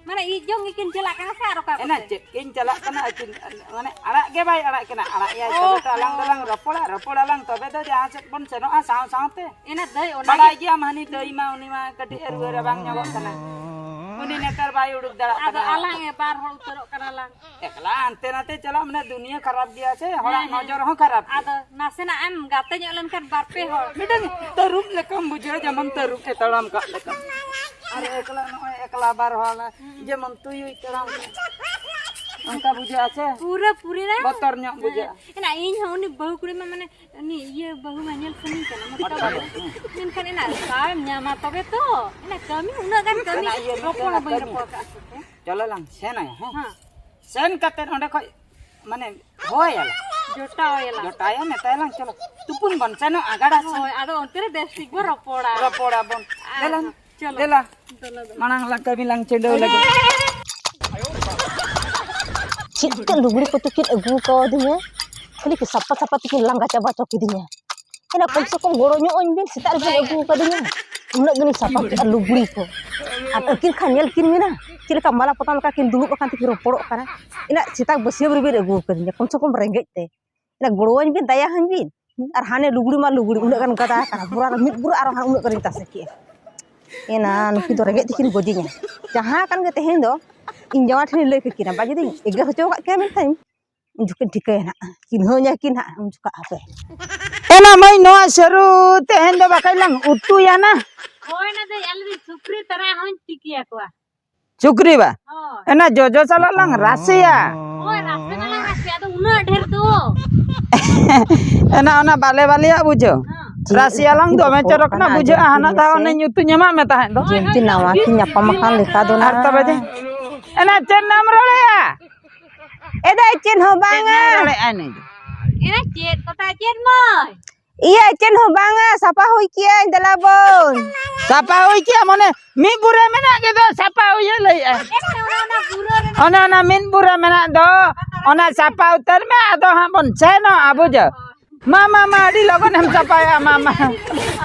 ᱢᱟᱱᱮ ᱤᱡ ᱡᱚᱝ ᱜᱮᱠᱤᱱ ᱪᱟᱞᱟᱜ ᱠᱟᱱᱟ ᱥᱮ ᱟᱨ ᱚᱠᱟ ᱮᱱᱟ ᱠᱚᱛᱮ? ᱪᱮᱫ ᱠᱤᱱ ᱪᱟᱞᱟᱜ ᱠᱟᱱᱟ ᱟᱹᱠᱤᱱ, ᱢᱟᱱᱮ ᱟᱲᱟᱜ ᱜᱮ ᱵᱟᱭ ᱟᱲᱟᱜ ᱠᱤᱱᱟ᱾ ᱟᱲᱟᱜ ᱮᱭᱟᱭ ᱛᱚᱵᱮ ᱛᱚ ᱟᱞᱟᱝ ᱫᱚᱞᱟᱝ ᱨᱚᱯᱚᱲᱟ, ᱨᱚᱯᱚᱲ ᱟᱞᱟᱝ ᱛᱚᱵᱮ ᱫᱚ ᱡᱟᱦᱟᱸ ᱥᱮᱫ ᱵᱚᱱ ᱥᱮᱱᱚᱜᱼᱟ ᱥᱟᱶ ᱥᱟᱶᱛᱮ᱾ ᱮᱱᱟ ᱫᱟᱹᱭ, ᱚᱱᱟ ᱵᱟᱲᱟᱭ ᱜᱮ ᱜᱮᱭᱟᱢ ᱦᱟᱹᱱᱤ ᱫᱟᱹᱭ ᱢᱟ ᱩᱱᱤ ᱢᱟ ᱠᱟᱹᱴᱤᱡ ᱮ ᱨᱩᱣᱟᱹ ᱨᱟᱵᱟᱝ ᱧᱚᱜᱚᱜ ᱠᱟᱱᱟ᱾ ᱩᱱᱤ ᱱᱮᱛᱟᱨ ᱵᱟᱭ ᱩᱰᱩᱠ ᱫᱟᱲᱮᱭᱟᱜ ᱟᱫᱚ ᱠᱟᱱᱟ᱾ ᱟᱞᱟᱝ ᱮ ᱵᱟᱨ ᱦᱚᱲ ᱩᱛᱟᱹᱨᱚᱜ ᱠᱟᱱᱟ ᱞᱟᱝ᱾ ᱮᱠᱞᱟ ᱦᱟᱱᱛᱮ ᱱᱟᱛᱮ ᱪᱟᱞᱟᱜ ᱢᱟᱱᱮ ᱫᱩᱱᱤᱭᱟᱹ ᱠᱷᱟᱨᱟᱯ ᱜᱮᱭᱟ ᱥᱮ, ᱦᱚᱲᱟᱜ ᱦᱮᱸ, ᱦᱮᱸ᱾ ᱱᱚᱡᱚᱨ ᱦᱚᱸ ᱠᱷᱟᱨᱟᱯ ᱜᱮᱭᱟ᱾ ᱟᱫᱚ ᱱᱟᱥᱮᱱᱟᱜ ᱮᱢ ᱜᱟᱛᱮ ᱧᱚᱜ ᱞᱮᱱᱠᱷᱟᱱ ᱵᱟᱨ ᱯᱮ ᱦᱚᱲ᱾ ᱢᱤᱫᱴᱟᱝ ᱛᱟᱹᱨᱩᱵ ᱞᱮᱠᱟᱢ ᱵᱩᱡᱷᱟᱹᱣᱟ, ᱡᱮᱢᱚᱱ ᱛᱟᱹᱨᱩᱵ ᱮ ᱛᱟᱲᱟᱢ ᱠᱟᱜ ᱞᱮᱠᱟ᱾ ᱟᱨ ᱮᱠᱞᱟ ᱱᱚᱜᱼᱚᱭ ᱮᱠᱞᱟ ᱵᱟᱨ ᱦᱚᱲ ᱡᱮᱢᱚᱱ ᱛᱩᱭᱩᱭ ᱛᱟᱲᱟᱢ ᱠᱟᱜ᱾ ᱚᱱᱠᱟ ᱵᱩᱡᱷᱟᱹᱜᱼᱟ ᱥᱮ? ᱯᱩᱨᱟᱹ ᱯᱩᱨᱤ ᱨᱮ ᱵᱚᱛᱚᱨ ᱧᱚᱜ ᱵᱩᱡᱷᱟᱹᱜᱼᱟ᱾ ᱮᱱᱟ ᱤᱧ ᱦᱚᱸ ᱩᱱᱤ ᱵᱟᱹᱦᱩ ᱠᱩᱲᱤ ᱢᱟ ᱢᱟᱱᱮ ᱩᱱᱤ ᱤᱭᱟᱹ ᱵᱟᱹᱦᱩ ᱢᱟ ᱧᱮᱞ ᱥᱟᱹᱱᱟᱹᱧ ᱠᱟᱱᱟ, ᱢᱚᱴᱟ ᱵᱟᱹᱦᱩ᱾ ᱢᱮᱱᱠᱷᱟᱱ ᱮᱱᱟ ᱵᱟᱢ ᱧᱟᱢᱟ ᱛᱚᱵᱮ ᱛᱚ, ᱮᱱᱟ ᱠᱟᱹᱢᱤ ᱩᱱᱟᱹᱜ ᱜᱟᱱ ᱠᱟᱹᱢᱤ ᱮᱱᱟ ᱤᱭᱟᱹ ᱨᱚᱯᱚᱲ ᱢᱤᱫᱴᱮᱱ ᱦᱚᱸ ᱵᱟᱹᱧ ᱠᱟᱹᱢᱤ᱾ ᱨᱚᱯᱚᱲ ᱠᱟᱜ ᱥᱮ᱾ ᱪᱚᱞᱚ ᱞᱟᱝ ᱥᱮᱱᱟᱭᱟ, ᱦᱮᱸ? ᱦᱮᱸ᱾ ᱥᱮᱱ ᱠᱟᱛᱮ ᱚᱸᱰᱮ ᱠᱷᱚᱡ ᱢᱟᱱᱮ ᱦᱚᱦᱚᱭᱟᱞᱟᱝ᱾ ᱡᱚᱴᱟᱣᱟᱭᱟᱞᱟᱝ᱾ ᱡᱚᱴᱟᱣᱟᱭᱟ, ᱢᱮᱛᱟᱭᱟᱞᱟᱝ, ᱪᱚᱞᱚ ᱛᱩᱯᱩᱱ ᱵᱚᱱ ᱥᱮᱱᱚᱜᱼᱟ ᱜᱟᱰᱟ ᱥᱮᱱ᱾ ᱦᱳᱭ, ᱟᱫᱚ ᱚᱱᱛᱮ ᱨᱮ ᱵᱮᱥ ᱴᱷᱤᱠ ᱵᱚ ᱨᱚᱯᱚᱲᱟ᱾ ᱨᱚᱯᱚᱲᱟᱵᱚᱱ᱾ ᱟᱨ ᱫᱮᱞᱟ, ᱪᱚᱞᱚ᱾ ᱫᱮᱞᱟ᱾ ᱫᱮᱞᱟ, ᱫᱮᱞᱟ᱾ ᱢᱟᱲᱟᱝ ᱞᱟᱝ ᱠᱟᱹᱢᱤ ᱞᱟᱝ ᱪᱷᱤᱰᱟᱹᱣ ᱞᱮᱜᱮ᱾ ᱪᱮᱫ ᱛᱮ ᱞᱩᱜᱽᱲᱤ ᱠᱚ ᱛᱟᱹᱠᱤᱱ ᱟᱹᱜᱩ ᱠᱟᱣᱫᱤᱧᱟ, ᱠᱷᱟᱹᱞᱤ ᱠᱤᱱ ᱥᱟᱯᱷᱟ ᱥᱟᱯᱷᱟ ᱛᱮᱠᱤᱱ ᱞᱟᱸᱜᱟ ᱪᱟᱵᱟ ᱦᱚᱪᱚ ᱠᱤᱫᱤᱧᱟ᱾ ᱮᱱᱟ ᱠᱚᱢ ᱥᱮ ᱠᱚᱢ ᱜᱚᱲᱚ ᱧᱚᱜ ᱟᱹᱧ ᱵᱤᱱ, ᱥᱮᱛᱟᱜ ᱨᱮᱵᱤᱱ ᱟᱹᱜᱩ ᱟᱠᱟᱫᱤᱧᱟ, ᱩᱱᱟᱹᱜ ᱜᱟᱱᱤᱧ ᱥᱟᱯᱷᱟ ᱠᱮᱫᱼᱟ ᱞᱩᱜᱽᱲᱤ ᱠᱚ᱾ ᱟᱨ ᱟᱹᱠᱤᱱ ᱠᱷᱟᱱ ᱧᱮᱞ ᱠᱤᱱ ᱢᱮᱱᱟ, ᱪᱮᱫ ᱞᱮᱠᱟ ᱢᱟᱞᱟ ᱯᱚᱛᱟᱢ ᱞᱮᱠᱟ ᱠᱤᱱ ᱫᱩᱲᱩᱵ ᱟᱠᱟᱱ ᱛᱮᱠᱤᱱ ᱨᱚᱯᱚᱲᱚᱜ ᱠᱟᱱᱟ᱾ ᱮᱱᱟ ᱥᱮᱛᱟᱜ ᱵᱟᱹᱥᱭᱟᱹᱢ ᱨᱮᱵᱤᱱ ᱟᱹᱜᱩ ᱟᱠᱟᱫᱤᱧᱟ, ᱠᱚᱢ ᱥᱮ ᱠᱚᱢ ᱨᱮᱸᱜᱮᱡ ᱛᱮ᱾ ᱮᱱᱟ ᱜᱚᱲᱚᱣᱟᱹᱧ ᱵᱤᱱ, ᱫᱟᱭᱟ ᱟᱹᱧ ᱵᱤᱱ᱾ ᱟᱨ ᱦᱟᱱᱮ ᱞᱩᱜᱽᱲᱤ ᱢᱟ ᱞᱩᱜᱽᱲᱤ, ᱩᱱᱟᱹᱜ ᱜᱟᱱ ᱜᱟᱫᱟ ᱟᱠᱟᱱᱟ, ᱵᱚᱨᱟ ᱨᱮ ᱢᱤᱫ ᱵᱚᱨᱟ ᱟᱨᱚ ᱦᱟᱱᱮ ᱩᱱᱟᱹᱜ ᱜᱟᱱᱤᱧ ᱛᱟᱥᱮ ᱠᱮᱜᱼᱟ᱾ ᱮᱱᱟ ᱱᱩᱠᱤᱱ ᱫᱚ ᱨᱮᱸᱜᱮᱡ ᱛᱮᱠᱤᱱ ᱜᱚᱡᱤᱧᱟ᱾ ᱡᱟᱦᱟᱸ ᱠᱟᱱ ᱜᱮ ᱛᱮᱦᱮᱧ ᱫᱚ ᱤᱧ ᱡᱟᱶᱟᱭ ᱴᱷᱮᱱᱤᱧ ᱞᱟᱹᱭ ᱠᱟᱹᱠᱤᱱᱟ, ᱵᱟ ᱡᱩᱫᱤᱧ ᱮᱜᱮᱨ ᱦᱚᱪᱚ ᱟᱠᱟᱫ ᱠᱤᱱᱟ ᱢᱮᱱᱠᱷᱟᱱ ᱩᱱ ᱡᱚᱠᱷᱚᱱ ᱴᱷᱤᱠᱟᱹᱭᱟ ᱱᱟᱜ, ᱪᱤᱱᱦᱟᱹᱣ ᱧᱟ ᱠᱤᱱ ᱦᱟᱸᱜ ᱩᱱ ᱡᱚᱠᱷᱚᱱ ᱟᱯᱮ᱾ ᱮᱱᱟ ᱢᱟᱹᱭ, ᱱᱚᱣᱟ ᱥᱟᱹᱨᱩ ᱛᱮᱦᱮᱧ ᱫᱚ ᱵᱟᱠᱷᱟᱡ ᱞᱟᱝ ᱩᱛᱩᱭᱟ ᱱᱟ᱾ ᱦᱳᱭ, ᱚᱱᱟ ᱫᱚ ᱟᱞᱮ ᱫᱚ ᱥᱩᱠᱨᱤ ᱛᱟᱨᱟ ᱦᱚᱸᱧ ᱛᱤᱠᱤᱭᱟ ᱠᱚᱣᱟ᱾ ᱥᱩᱠᱨᱤ ᱵᱟ? ᱦᱳᱭ᱾ ᱮᱱᱟ ᱡᱚᱡᱚ ᱥᱟᱞᱟᱜ ᱞᱟᱝ ᱨᱟᱥᱮᱭᱟ᱾ ᱦᱳᱭ, ᱨᱟᱥᱮ ᱢᱟ ᱞᱟᱝ ᱨᱟᱥᱮᱭᱟ, ᱟᱫᱚ ᱩᱱᱟᱹᱜ ᱰᱷᱮᱨ ᱫᱚ᱾ ᱮᱱᱟ ᱚᱱᱟ ᱵᱟᱞᱮ ᱵᱟᱞᱮᱭᱟᱜ ᱵᱩᱡᱷᱟᱹᱣ᱾ ᱦᱮᱸ᱾ ᱨᱟᱥᱮᱭᱟ ᱞᱟᱝ ᱫᱚᱢᱮ ᱪᱚᱨᱚᱠ ᱱᱟ ᱵᱩᱡᱷᱟᱹᱜᱼᱟ, ᱦᱟᱱᱟ ᱫᱷᱟᱣ ᱚᱱᱮ ᱧᱩᱛᱩ ᱧᱟᱢᱟᱜ ᱢᱮ ᱛᱟᱦᱮᱸᱫ ᱫᱚ᱾ ᱡᱮᱱᱛᱤ ᱱᱟᱣᱟ ᱠᱤᱱ ᱧᱟᱯᱟᱢ ᱟᱠᱟᱱ ᱞᱮᱠᱟ ᱫᱚ ᱟᱨ ᱱᱟ᱾ ᱛᱚᱵᱮ ᱡᱮ, ᱮᱱᱟ ᱪᱮᱫ ᱱᱟᱢ ᱨᱚᱲᱮᱭᱟ? ᱮ ᱫᱟᱹᱭ, ᱪᱮᱫ ᱦᱚᱸ ᱪᱮᱫ ᱵᱟᱝᱟ᱾ ᱱᱟᱭ ᱨᱚᱲᱮᱫᱼᱟ ᱱᱩᱭ ᱫᱚ? ᱮᱱᱟ ᱪᱮᱫ ᱠᱚᱛᱟ ᱪᱮᱫ ᱢᱟᱹᱭ? ᱤᱭᱟᱹ, ᱪᱮᱫ ᱦᱚᱸ ᱵᱟᱝᱟ, ᱥᱟᱯᱷᱟ ᱦᱩᱭ ᱠᱮᱜᱼᱟᱹᱧ, ᱫᱮᱞᱟ ᱵᱚᱱ᱾ ᱥᱟᱯᱷᱟ ᱦᱩᱭ ᱠᱮᱜᱼᱟ, ᱢᱟᱱᱮ ᱢᱤᱫ ᱵᱩᱨᱟᱹ ᱢᱮᱱᱟᱜ ᱜᱮ ᱫᱚ, ᱥᱟᱯᱷᱟ ᱦᱩᱭᱩᱜ ᱞᱟᱹᱭᱮᱫᱼᱟ᱾ ᱮᱱᱟ ᱚᱱᱟ, ᱚᱱᱟ ᱵᱩᱨᱟᱹ ᱨᱮᱱᱟᱜ ᱚᱱᱮ ᱚᱱᱟ ᱢᱤᱫ ᱵᱩᱨᱟᱹ ᱢᱮᱱᱟᱜ ᱫᱚ, ᱚᱱᱟ ᱥᱟᱯᱷᱟ ᱩᱛᱟᱹᱨ ᱢᱮ, ᱟᱫᱚ ᱦᱟᱸᱜ ᱵᱚᱱ ᱥᱮᱱᱚᱜᱼᱟ, ᱵᱩᱡᱷᱟᱹᱣ᱾ ᱢᱟ, ᱢᱟ, ᱢᱟ, ᱟᱹᱰᱤ ᱞᱚᱜᱚᱱ ᱮᱢ ᱥᱟᱯᱷᱟᱭᱟ, ᱢᱟ, ᱢᱟ᱾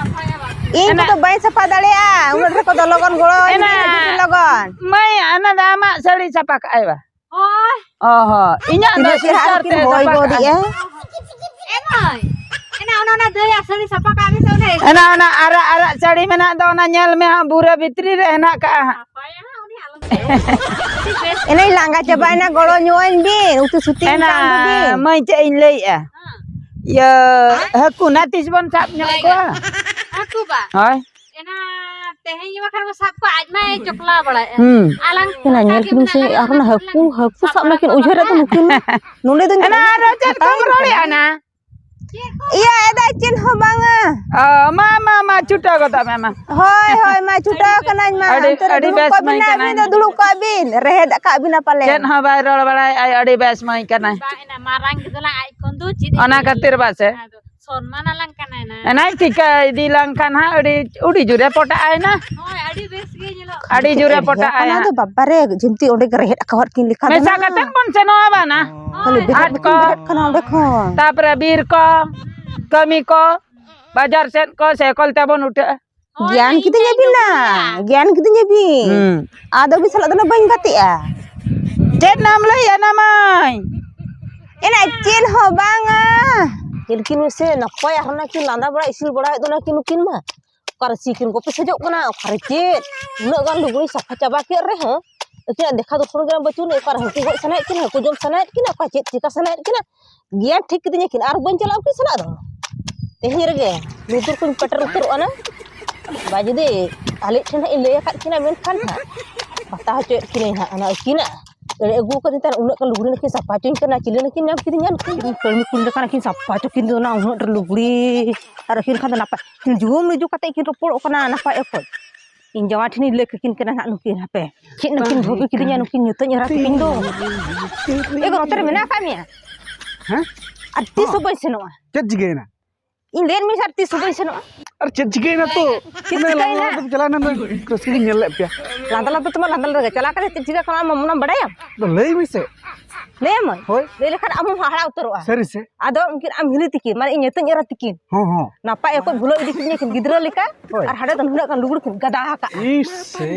ᱤᱧ ᱮᱱᱟ ᱠᱚᱫᱚ ᱵᱟᱹᱧ ᱥᱟᱯᱷᱟ ᱫᱟᱲᱮᱭᱟᱜᱼᱟ, ᱩᱱᱟᱹᱜ ᱰᱷᱮᱨ ᱠᱚᱫᱚ ᱞᱚᱜᱚᱱ ᱜᱚᱲᱚ ᱟᱹᱧ ᱮᱱᱟ ᱢᱮ, ᱟᱹᱰᱤ ᱞᱚᱜᱚᱱ᱾ ᱢᱟᱹᱭ, ᱚᱱᱟ ᱫᱚ ᱟᱢᱟᱜ ᱥᱟᱹᱲᱤ ᱥᱟᱯᱷᱟ ᱠᱟᱜᱼᱟᱭ ᱵᱟ? ᱦᱳᱭ᱾ ᱚ ᱦᱚᱸ, ᱤᱧᱟᱹᱜ ᱫᱚ ᱛᱤᱱᱟᱹᱜ ᱪᱮᱦᱨᱟ ᱥᱩᱭᱮᱴᱟᱨ ᱠᱤᱱ ᱛᱮ ᱦᱚᱭ ᱥᱟᱯᱷᱟ ᱜᱚᱫ ᱠᱟᱜᱼᱟ᱾ ᱮᱜᱼᱟ᱾ ᱮ ᱢᱟᱹᱭ, ᱮᱱᱟ ᱚᱱᱟ, ᱚᱱᱟ ᱫᱟᱹᱭᱟᱜ ᱥᱟᱹᱲᱤ ᱥᱟᱯᱷᱟ ᱠᱟᱜ ᱢᱮᱥᱮ, ᱚᱱᱮ ᱮᱱᱟ ᱚᱱᱟ ᱟᱨᱟᱜ ᱟᱨᱟᱜ ᱥᱟᱹᱲᱤ ᱢᱮᱱᱟᱜ ᱫᱚ, ᱚᱱᱟ ᱧᱮᱞ ᱢᱮ ᱦᱟᱸᱜ, ᱵᱩᱨᱟᱹ ᱵᱷᱤᱛᱨᱤ ᱨᱮ ᱦᱮᱱᱟᱜ ᱠᱟᱜᱼᱟ ᱦᱟᱸᱜ᱾ ᱥᱟᱯᱷᱟᱭᱟ ᱦᱟᱸᱜ, ᱩᱱᱤ ᱟᱞᱚᱢ ᱮᱱᱟᱹᱧ ᱞᱟᱸᱜᱟ ᱪᱟᱵᱟᱭᱮᱱᱟ, ᱜᱚᱲᱚ ᱧᱚᱜ ᱟᱹᱧ ᱵᱤᱱ, ᱩᱛᱩ ᱥᱩᱛᱤ ᱮᱱᱟ ᱠᱟᱱ ᱫᱚᱵᱤᱱ᱾ ᱢᱟᱹᱭ, ᱪᱮᱫ ᱤᱧ ᱞᱟᱹᱭᱮᱜᱼᱟ? ᱦᱮᱸ᱾ ᱤᱭᱟᱹ, ᱦᱟᱹᱠᱩ ᱱᱟ ᱛᱤᱥ ᱵᱚᱱ ᱥᱟᱵ ᱧᱚᱜ ᱠᱚᱣᱟ? ᱦᱟᱹᱠᱩ ᱵᱟ? ᱦᱳᱭ᱾ ᱮᱱᱟ ᱛᱮᱦᱮᱧ ᱜᱮ ᱵᱟᱠᱷᱟᱱ ᱵᱚ ᱥᱟᱵ ᱠᱚᱣᱟ, ᱟᱡ ᱢᱟᱭ ᱪᱚᱠᱞᱟᱣ ᱵᱟᱲᱟᱭᱮᱫᱼᱟ᱾ ᱦᱩᱸ᱾ ᱟᱞᱟᱝ ᱮᱱᱟ ᱧᱮᱞ ᱠᱤᱱ ᱥᱮ, ᱟᱨᱦᱚᱸ ᱚᱱᱟ ᱦᱟᱹᱠᱩ, ᱦᱟᱹᱠᱩ ᱥᱟᱵ ᱢᱟᱠᱤᱱ ᱩᱭᱦᱟᱹᱨᱮᱫ ᱫᱚ ᱱᱩᱠᱤᱱ ᱢᱟ᱾ ᱱᱚᱰᱮ ᱫᱚᱧ ᱮᱱᱟ ᱟᱨᱚ ᱪᱮᱫ ᱠᱚᱢ ᱨᱚᱲᱮᱫᱼᱟ ᱱᱟ? ᱤᱭᱟᱹ ᱮᱫᱟᱭ ᱪᱮᱫ ᱦᱚᱸ ᱵᱟᱝᱟ᱾ ᱚ, ᱢᱟ, ᱢᱟ, ᱢᱟ, ᱪᱷᱩᱴᱟᱹᱣ ᱜᱚᱫᱚᱜ ᱢᱮ, ᱢᱟ᱾ ᱦᱳᱭ, ᱦᱳᱭ, ᱢᱟ, ᱪᱷᱩᱴᱟᱹᱣ ᱠᱟᱹᱱᱟᱹᱧ, ᱢᱟ᱾ ᱟᱹᱰᱤ, ᱚᱱᱛᱮ ᱨᱮ ᱟᱹᱰᱤ ᱫᱩᱲᱩᱵ ᱵᱮᱥ ᱠᱚᱜ ᱢᱟᱹᱭ ᱵᱤᱱ, ᱠᱟᱱᱟᱭ᱾ ᱟᱹᱵᱤᱱ ᱫᱚ ᱫᱩᱲᱩᱵ ᱠᱚᱜ ᱵᱤᱱ, ᱨᱮᱦᱮᱫ ᱟᱠᱟᱫ ᱵᱤᱱᱟ ᱯᱟᱞᱮᱱ᱾ ᱪᱮᱫ ᱦᱚᱸ ᱵᱟᱭ ᱨᱚᱲ ᱵᱟᱲᱟᱭ, ᱟᱡ ᱟᱹᱰᱤ ᱵᱮᱥ ᱢᱟᱹᱭ ᱠᱟᱱᱟᱭ᱾ ᱵᱟᱝ, ᱮᱱᱟ ᱢᱟᱨᱟᱝ ᱜᱤᱫᱽᱨᱟᱹ ᱟᱡ ᱠᱷᱚᱱ ᱫᱚ ᱪᱮᱫ ᱮ ᱚᱱᱟ ᱠᱷᱟᱹᱛᱤᱨ ᱵᱟᱥᱮ᱾ ᱟᱫᱚ ᱥᱚᱱᱢᱟᱱ ᱟᱞᱟᱝ ᱠᱟᱱᱟᱭ ᱱᱟ᱾ ᱮᱱᱟᱭ ᱴᱷᱤᱠᱟᱹ ᱤᱫᱤ ᱞᱟᱝ ᱠᱷᱟᱱ ᱦᱟᱸᱜ ᱟᱹᱰᱤ, ᱟᱹᱰᱤ ᱡᱳᱨᱮ ᱯᱚᱴᱟᱜ ᱟᱭ ᱱᱟ᱾ ᱦᱳᱭ, ᱟᱹᱰᱤ ᱵᱮᱥ ᱜᱮ ᱧᱮᱞᱚᱜ ᱟᱹᱰᱤ ᱠᱟᱱᱟ᱾ ᱡᱳᱨᱮ ᱯᱚᱴᱟᱜ ᱟᱭ ᱚᱱᱟ ᱫᱚ ᱦᱟᱸᱜ᱾ ᱵᱟᱵᱟ ᱨᱮ, ᱡᱤᱱᱛᱤ ᱚᱸᱰᱮ ᱜᱮ ᱨᱮᱦᱮᱫ ᱟᱠᱟᱣᱟᱫ ᱠᱤᱱ ᱞᱮᱠᱟ ᱫᱚ ᱢᱮᱥᱟ ᱱᱟ᱾ ᱠᱟᱛᱮᱫ ᱵᱚᱱ ᱥᱮᱱᱚᱜᱼᱟ ᱵᱟᱝ ᱱᱟ? ᱦᱳᱭ, ᱵᱮᱨᱮᱫ ᱦᱟᱴ ᱢᱟᱠᱤᱱ ᱠᱚ᱾ ᱵᱮᱨᱮᱫ ᱠᱟᱱᱟ ᱚᱸᱰᱮ ᱠᱷᱚᱱ᱾ ᱛᱟᱯᱚᱨᱮ ᱵᱤᱨ ᱠᱚ, ᱠᱟᱹᱢᱤ ᱠᱚ, ᱵᱟᱡᱟᱨ ᱥᱮᱫ ᱠᱚ ᱥᱟᱭᱠᱮᱞ ᱛᱮᱵᱚᱱ ᱩᱴᱷᱟᱹᱜᱼᱟ᱾ ᱦᱳᱭ, ᱜᱮᱭᱟᱱ ᱤᱧ ᱠᱤᱫᱤᱧ ᱦᱚᱸᱧ ᱟᱹᱵᱤᱱᱟ, ᱟᱸᱡᱚᱢ ᱜᱮᱭᱟ᱾ ᱜᱮᱭᱟᱱ ᱠᱤᱫᱤᱧ ᱟᱹᱵᱤᱱ᱾ ᱦᱩᱸ᱾ ᱟᱫᱚ ᱟᱹᱵᱤᱱ ᱥᱟᱞᱟᱜ ᱫᱚ ᱱᱟ ᱵᱟᱹᱧ ᱜᱟᱛᱮᱜᱼᱟ᱾ ᱪᱮᱫ ᱱᱟᱢ ᱞᱟᱹᱭᱟ ᱱᱟ ᱢᱟᱹᱭ? ᱮᱱᱟ ᱪᱮᱫ ᱦᱚᱸ ᱵᱟᱝᱟ᱾ ᱧᱮᱞ ᱠᱤᱱ ᱢᱮᱥᱮ, ᱱᱟᱯᱟᱭ ᱟᱨ ᱚᱱᱟ ᱠᱤᱱ ᱞᱟᱸᱫᱟ ᱵᱟᱲᱟ ᱤᱥᱤᱱ ᱵᱟᱲᱟᱭᱮᱫ ᱫᱚ ᱱᱟ ᱠᱤᱱ ᱱᱩᱠᱤᱱ ᱢᱟ᱾ ᱚᱠᱟᱨᱮ ᱪᱮᱫ ᱠᱤᱱ ᱜᱚᱯᱤ ᱥᱮᱡᱚᱜ ᱠᱟᱱᱟ, ᱚᱠᱟᱨᱮ ᱪᱮᱫ? ᱩᱱᱟᱹᱜ ᱜᱟᱱ ᱞᱩᱜᱽᱲᱤ ᱥᱟᱯᱷᱟ ᱪᱟᱵᱟ ᱠᱮᱫ ᱨᱮᱦᱚᱸ, ᱟᱹᱠᱤᱱᱟᱜ ᱫᱮᱠᱷᱟ ᱫᱚᱨᱥᱚᱱ ᱜᱮ ᱵᱟᱹᱪᱩᱜ ᱟᱹᱱᱤᱡ, ᱚᱠᱟᱨᱮ ᱦᱟᱹᱠᱩ ᱜᱚᱡ ᱥᱟᱱᱟᱭᱮᱫ ᱠᱤᱱᱟ, ᱦᱟᱹᱠᱩ ᱡᱚᱢ ᱥᱟᱱᱟᱭᱮᱫ ᱠᱤᱱᱟ, ᱚᱠᱟ ᱪᱮᱫ ᱪᱤᱠᱟ ᱥᱟᱱᱟᱭᱮᱫ ᱠᱤᱱᱟ, ᱜᱮᱭᱟᱱ ᱴᱷᱤᱠ ᱠᱤᱫᱤᱧᱟ ᱠᱤᱱ, ᱟᱨ ᱵᱟᱹᱧ ᱪᱟᱞᱟᱜᱼᱟ ᱩᱱᱠᱤᱱ ᱥᱟᱞᱟᱜ ᱫᱚ᱾ ᱛᱮᱦᱮᱧ ᱨᱮᱜᱮ ᱞᱩᱛᱩᱨ ᱠᱚᱧ ᱯᱮᱴᱮᱨ ᱩᱛᱟᱹᱨᱚᱜᱼᱟ ᱱᱟ᱾ ᱵᱟ ᱡᱩᱫᱤ ᱟᱞᱮ ᱴᱷᱮᱱ ᱦᱟᱸᱜ ᱤᱧ ᱞᱟᱹᱭ ᱟᱠᱟᱫ ᱠᱤᱱᱟ, ᱢᱮᱱᱠᱷᱟᱱ ᱦᱟᱸᱜ ᱵᱟᱛᱟ ᱦᱚᱪᱚᱭᱮᱫ ᱠᱤᱱᱟᱹᱧ ᱦᱟᱸᱜ ᱚᱱᱟ ᱟᱹᱠᱤᱱᱟᱜ᱾ ᱮᱲᱮ ᱟᱹᱜᱩ ᱠᱟᱹᱫᱤᱧ ᱛᱟᱦᱮᱱ, ᱩᱱᱟᱹᱜ ᱜᱟᱱ ᱞᱩᱜᱽᱲᱤ ᱱᱟᱹᱠᱤᱱ ᱥᱟᱯᱷᱟ ᱦᱚᱪᱚᱧ ᱠᱟᱱᱟ, ᱪᱤᱞᱤ ᱱᱟᱹᱠᱤᱱ ᱧᱟᱢ ᱠᱤᱫᱤᱧᱟ ᱱᱩᱠᱤᱱ᱾ ᱠᱟᱹᱲᱢᱤ ᱠᱩᱲᱤ ᱞᱮᱠᱟ ᱱᱟᱹᱠᱤᱱ ᱥᱟᱯᱷᱟ ᱦᱚᱪᱚ ᱠᱤᱱ ᱫᱚ ᱚᱱᱟ ᱩᱱᱟᱹᱜ ᱰᱷᱮᱨ ᱞᱩᱜᱽᱲᱤ᱾ ᱟᱨ ᱟᱹᱠᱤᱱ ᱠᱷᱟᱱ ᱫᱚ ᱱᱟᱯᱟᱭ, ᱡᱩᱢ ᱨᱤᱡᱩ ᱠᱟᱛᱮ ᱠᱤᱱ ᱨᱚᱯᱚᱲᱚᱜ ᱠᱟᱱᱟ ᱱᱟᱯᱟᱭ ᱚᱠᱚᱡ᱾ ᱤᱧ ᱡᱟᱶᱟᱭ ᱴᱷᱮᱱᱤᱧ ᱞᱟᱹᱭ ᱠᱟᱹᱠᱤᱱ ᱠᱟᱱᱟ ᱱᱟᱦᱟᱜ ᱱᱩᱠᱤᱱ, ᱦᱟᱯᱮ᱾ ᱪᱮᱫ ᱱᱟᱹᱠᱤᱱ ᱵᱷᱟᱹᱜᱤ ᱠᱤᱫᱤᱧᱟ ᱱᱩᱠᱤᱱ ᱧᱩᱛᱟᱹᱧ ᱮᱨᱟ ᱛᱟᱹᱠᱤᱱ ᱫᱚ᱾ ᱮ ᱜᱚ, ᱱᱚᱛᱮ ᱨᱮ ᱢᱮᱱᱟᱜ ᱟᱠᱟᱫ ᱢᱮᱭᱟ? ᱦᱮᱸ? ᱟᱨ ᱛᱤᱥ ᱦᱚᱸ ᱵᱟᱹᱧ ᱥᱮᱱᱚᱜᱼᱟ᱾ ᱪᱮᱫ ᱪᱤᱠᱟᱹᱭᱮᱱᱟ? ᱤᱧ ᱞᱟᱹᱭᱟᱫ ᱢᱮᱭᱟ ᱥᱮ ᱟᱨ ᱛᱤᱥ ᱦᱚᱸ ᱵᱟᱹᱧ ᱥᱮᱱᱚᱜᱼᱟ᱾ ᱟᱨ ᱪᱮᱫ ᱪᱤᱠᱟᱹᱭᱮᱱᱟ ᱛᱚ? ᱪᱮᱫ ᱚᱱᱮ ᱪᱤᱠᱟᱹᱭᱮᱱᱟ? ᱞᱟᱸᱫᱟ ᱞᱟᱸᱫᱟ ᱛᱮᱢ ᱪᱟᱞᱟᱣ ᱮᱱᱟ, ᱨᱟᱹᱥᱠᱟᱹ ᱜᱤᱧ ᱧᱮᱞ ᱞᱮᱫ ᱯᱮᱭᱟ᱾ ᱞᱟᱸᱫᱟ ᱞᱟᱸᱫᱟ ᱛᱮᱢᱟ ᱞᱟᱸᱫᱟ ᱞᱟᱸᱫᱟ ᱜᱮ᱾ ᱪᱟᱞᱟᱣ ᱠᱟᱛᱮ ᱪᱮᱫ ᱪᱤᱠᱟᱹ ᱠᱟᱱᱟ ᱟᱢ ᱚᱱᱟᱢ ᱵᱟᱲᱟᱭᱟ? ᱟᱫᱚ ᱞᱟᱹᱭ ᱢᱮᱥᱮ᱾ ᱞᱟᱹᱭ ᱟᱢᱟᱹᱧ? ᱦᱳᱭ᱾ ᱞᱟᱹᱭ ᱞᱮᱠᱷᱟᱱ ᱟᱢ ᱦᱚᱸᱢ ᱦᱟᱦᱟᱲᱟ ᱩᱛᱟᱹᱨᱚᱜᱼᱟ᱾ ᱥᱟᱹᱨᱤ ᱥᱮ? ᱟᱫᱚ ᱩᱱᱠᱤᱱ ᱟᱢ ᱦᱤᱞᱤ ᱛᱤᱠᱤᱱ, ᱢᱟᱱᱮ ᱤᱧ ᱧᱩᱛᱟᱹᱧ ᱮᱨᱟ ᱛᱤᱠᱤᱱ᱾ ᱦᱚᱸ, ᱦᱚᱸ᱾ ᱱᱟᱯᱟᱭ ᱚᱠᱚᱡ ᱵᱷᱩᱞᱟᱹᱣ ᱤᱫᱤ ᱠᱤᱫᱤᱧᱟ ᱠᱤᱱ ᱜᱤᱫᱽᱨᱟᱹ ᱞᱮᱠᱟ᱾ ᱦᱳᱭ᱾ ᱟᱨ ᱦᱟᱸᱰᱮ ᱫᱚ ᱱᱩᱱᱟᱹᱜ ᱜᱟᱱ ᱞᱩᱜᱽᱲᱤ ᱠᱤᱱ ᱜᱟᱫᱟ ᱟᱠᱟᱫᱼᱟ᱾ ᱤᱥ ᱥᱮ᱾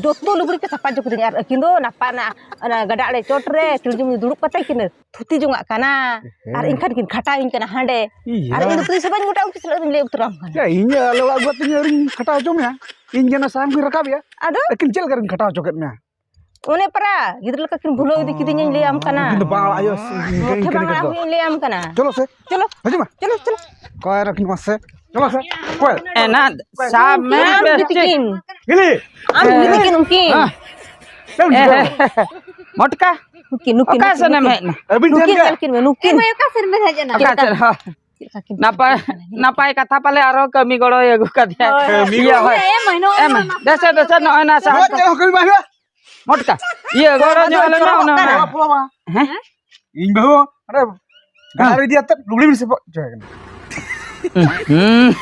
ᱡᱚᱛᱚ ᱞᱩᱜᱽᱲᱤ ᱠᱤᱱ ᱥᱟᱯᱷᱟ ᱦᱚᱪᱚ ᱠᱤᱫᱤᱧᱟ᱾ ᱟᱨ ᱟᱹᱠᱤᱱ ᱫᱚ ᱱᱟᱯᱟᱭ ᱚᱱᱟ, ᱚᱱᱟ ᱜᱟᱰᱟ ᱟᱲᱮ ᱪᱚᱴ ᱨᱮ ᱪᱩᱞᱡᱩᱢᱤ ᱫᱩᱲᱩᱵ ᱠᱟᱛᱮ ᱠᱤᱱ ᱛᱷᱩᱛᱤ ᱡᱚᱝᱟᱜ ᱠᱟᱱᱟ᱾ ᱟᱨ ᱦᱮᱸ᱾ ᱮᱱᱠᱷᱟᱱ ᱠᱤᱱ ᱠᱷᱟᱴᱟᱣᱤᱧ ᱠᱟᱱᱟ ᱦᱟᱸᱰᱮ᱾ ᱤᱭᱟ᱾ ᱟᱨ ᱤᱧ ᱫᱚ ᱛᱤᱥ ᱦᱚᱸ ᱵᱟᱹᱧ ᱜᱚᱴᱟ ᱩᱱᱠᱤᱱ ᱥᱟᱞᱟᱜ ᱫᱚᱧ ᱞᱟᱹᱭ ᱩᱛᱟᱹᱨᱟᱢ ᱠᱟᱱᱟ᱾ ᱭᱟ, ᱤᱧ ᱟᱞᱮ ᱚᱲᱟᱜ ᱟᱹᱜᱩ ᱠᱟᱛᱮ ᱟᱹᱣᱨᱤᱧ ᱠᱷᱟᱴᱟᱣ ᱦᱚᱪᱚ ᱢᱮᱭᱟ᱾ ᱤᱧ ᱜᱮ ᱚᱱᱟ ᱥᱟᱦᱟᱱ ᱠᱚᱧ ᱨᱟᱠᱟᱵ ᱮᱭᱟ᱾ ᱟᱫᱚ? ᱟᱹᱠᱤᱱ ᱪᱮᱫ ᱞᱮᱠᱟ ᱨᱤᱧ ᱠᱷᱟᱴᱟᱣ ᱦᱚᱪᱚ ᱠᱮᱫ ᱢᱮᱭᱟ? ᱚᱱᱮ ᱯᱟᱨᱟ ᱜᱤᱫᱽᱨᱟᱹ ᱞᱮᱠᱟ ᱠᱤᱱ ᱵᱷᱩᱞᱟᱹᱣ ᱤᱫᱤ ᱠᱤᱫᱤᱧᱟᱧ ᱞᱟᱹᱭᱟᱢ ᱠᱟᱱᱟ᱾ ᱩᱱᱠᱤᱱ ᱫᱚ ᱵᱟᱝ ᱟᱲᱟᱜ ᱦᱩᱭᱩᱜᱼᱟ ᱥᱮ, ᱤᱱᱠᱟᱹ, ᱢᱚᱴᱷᱮ ᱤᱱᱠᱟᱹ ᱵᱟᱝ ᱞᱮᱠᱟ ᱟᱲᱟᱜ ᱫᱚ᱾ ᱦᱩᱭᱩᱜᱼᱟᱧ ᱞᱟᱹᱭᱟᱢ ᱠᱟᱱᱟ᱾ ᱪᱚᱞᱚ ᱥᱮ᱾ ᱪᱚᱞᱚ᱾ ᱦᱤᱡᱩᱜ ᱢᱮ᱾ ᱪᱚᱞᱚ, ᱪᱚᱞᱚ᱾ ᱚᱠᱟᱭ ᱱᱟᱠᱤᱱ ᱢᱟᱥᱮ? ᱪᱚᱞᱚ ᱥᱮ᱾ ᱚᱠᱚᱭ? ᱮᱱᱟ, ᱥᱟᱵ ᱢᱮ, ᱟᱢ ᱵᱮᱥ ᱜᱤᱫᱤ ᱴᱷᱤᱠ᱾ ᱠᱤᱱ᱾ ᱦᱤᱞᱤ᱾ ᱟᱢ ᱜᱤᱫᱤ ᱠᱤᱱ ᱩᱱᱠᱤᱱ᱾ ᱦᱮᱸ᱾ ᱪᱮᱫ ᱮᱢ ᱮ, ᱪᱤᱠᱟᱹᱭᱟ? ᱢᱚᱴᱠᱟ, ᱱᱩᱠᱤᱱ, ᱱᱩᱠᱤᱱ, ᱚᱠᱟ ᱱᱩᱠᱤᱱ, ᱥᱮᱱᱮᱢ ᱱᱩᱠᱤᱱ᱾ ᱦᱮᱡ ᱮᱱᱟ? ᱟᱹᱵᱤᱱ ᱴᱷᱮᱱ ᱱᱩᱠᱤᱱ ᱜᱮ᱾ ᱧᱮᱞ ᱠᱤᱱ ᱢᱮ, ᱱᱩᱠᱤᱱ᱾ ᱮ ᱢᱟᱹᱭ, ᱚᱠᱟ ᱥᱮᱱ ᱵᱮᱱ ᱦᱮᱡ ᱮᱱᱟ? ᱚᱠᱟ ᱥᱮᱱ? ᱦᱚᱸ᱾ ᱪᱮᱫ ᱞᱮᱠᱟ ᱠᱤᱱ ᱱᱟᱯᱟᱭ, ᱠᱩᱥᱤᱜ ᱠᱟᱱᱟ? ᱱᱟᱯᱟᱭ ᱠᱟᱛᱷᱟ ᱯᱟᱞᱮ ᱟᱨᱦᱚᱸ ᱠᱟᱹᱢᱤ ᱜᱚᱲᱚᱭ ᱟᱹᱜᱩ ᱠᱟᱫᱮᱭᱟ᱾ ᱦᱳᱭ᱾ ᱤᱭᱟᱹ, ᱦᱳᱭ᱾ ᱮ ᱢᱟᱹᱭ, ᱱᱚᱜᱼᱚᱭ ᱮ ᱢᱟᱹᱭ, ᱱᱟ᱾ ᱫᱮᱥᱮ, ᱫᱮᱥᱮ, ᱱᱚᱜᱼᱚᱭ ᱱᱟ ᱥᱟᱦᱟᱱ ᱱᱚᱣᱟ ᱠᱚ᱾ ᱪᱮᱫ ᱦᱚᱸ ᱠᱟᱹᱢᱤ ᱵᱟᱝ ᱦᱩᱭᱩᱜᱼᱟ᱾ ᱢᱚᱴᱠᱟ, ᱤᱭᱟᱹ, ᱜᱚᱲᱚ ᱟᱫᱚ ᱧᱚᱜ ᱟᱞᱮ ᱢᱮ ᱪᱚᱨᱚᱠᱚᱜ ᱚᱱᱟ᱾ ᱠᱟᱱᱟ᱾ ᱵᱟᱯᱞᱟ ᱢᱟ᱾ ᱦᱮᱸ? ᱤᱧ ᱵᱟᱹᱦᱩ ᱚᱸᱰᱮ ᱜᱟᱰᱟ ᱨᱮ ᱤᱫᱤ ᱟᱛᱮᱫ ᱞᱩᱜᱽᱲᱤ ᱵᱤᱱ ᱥᱟᱯᱷᱟ ᱦᱚᱪᱚᱭ ᱠᱟᱱᱟ᱾ ᱦᱩᱸ᱾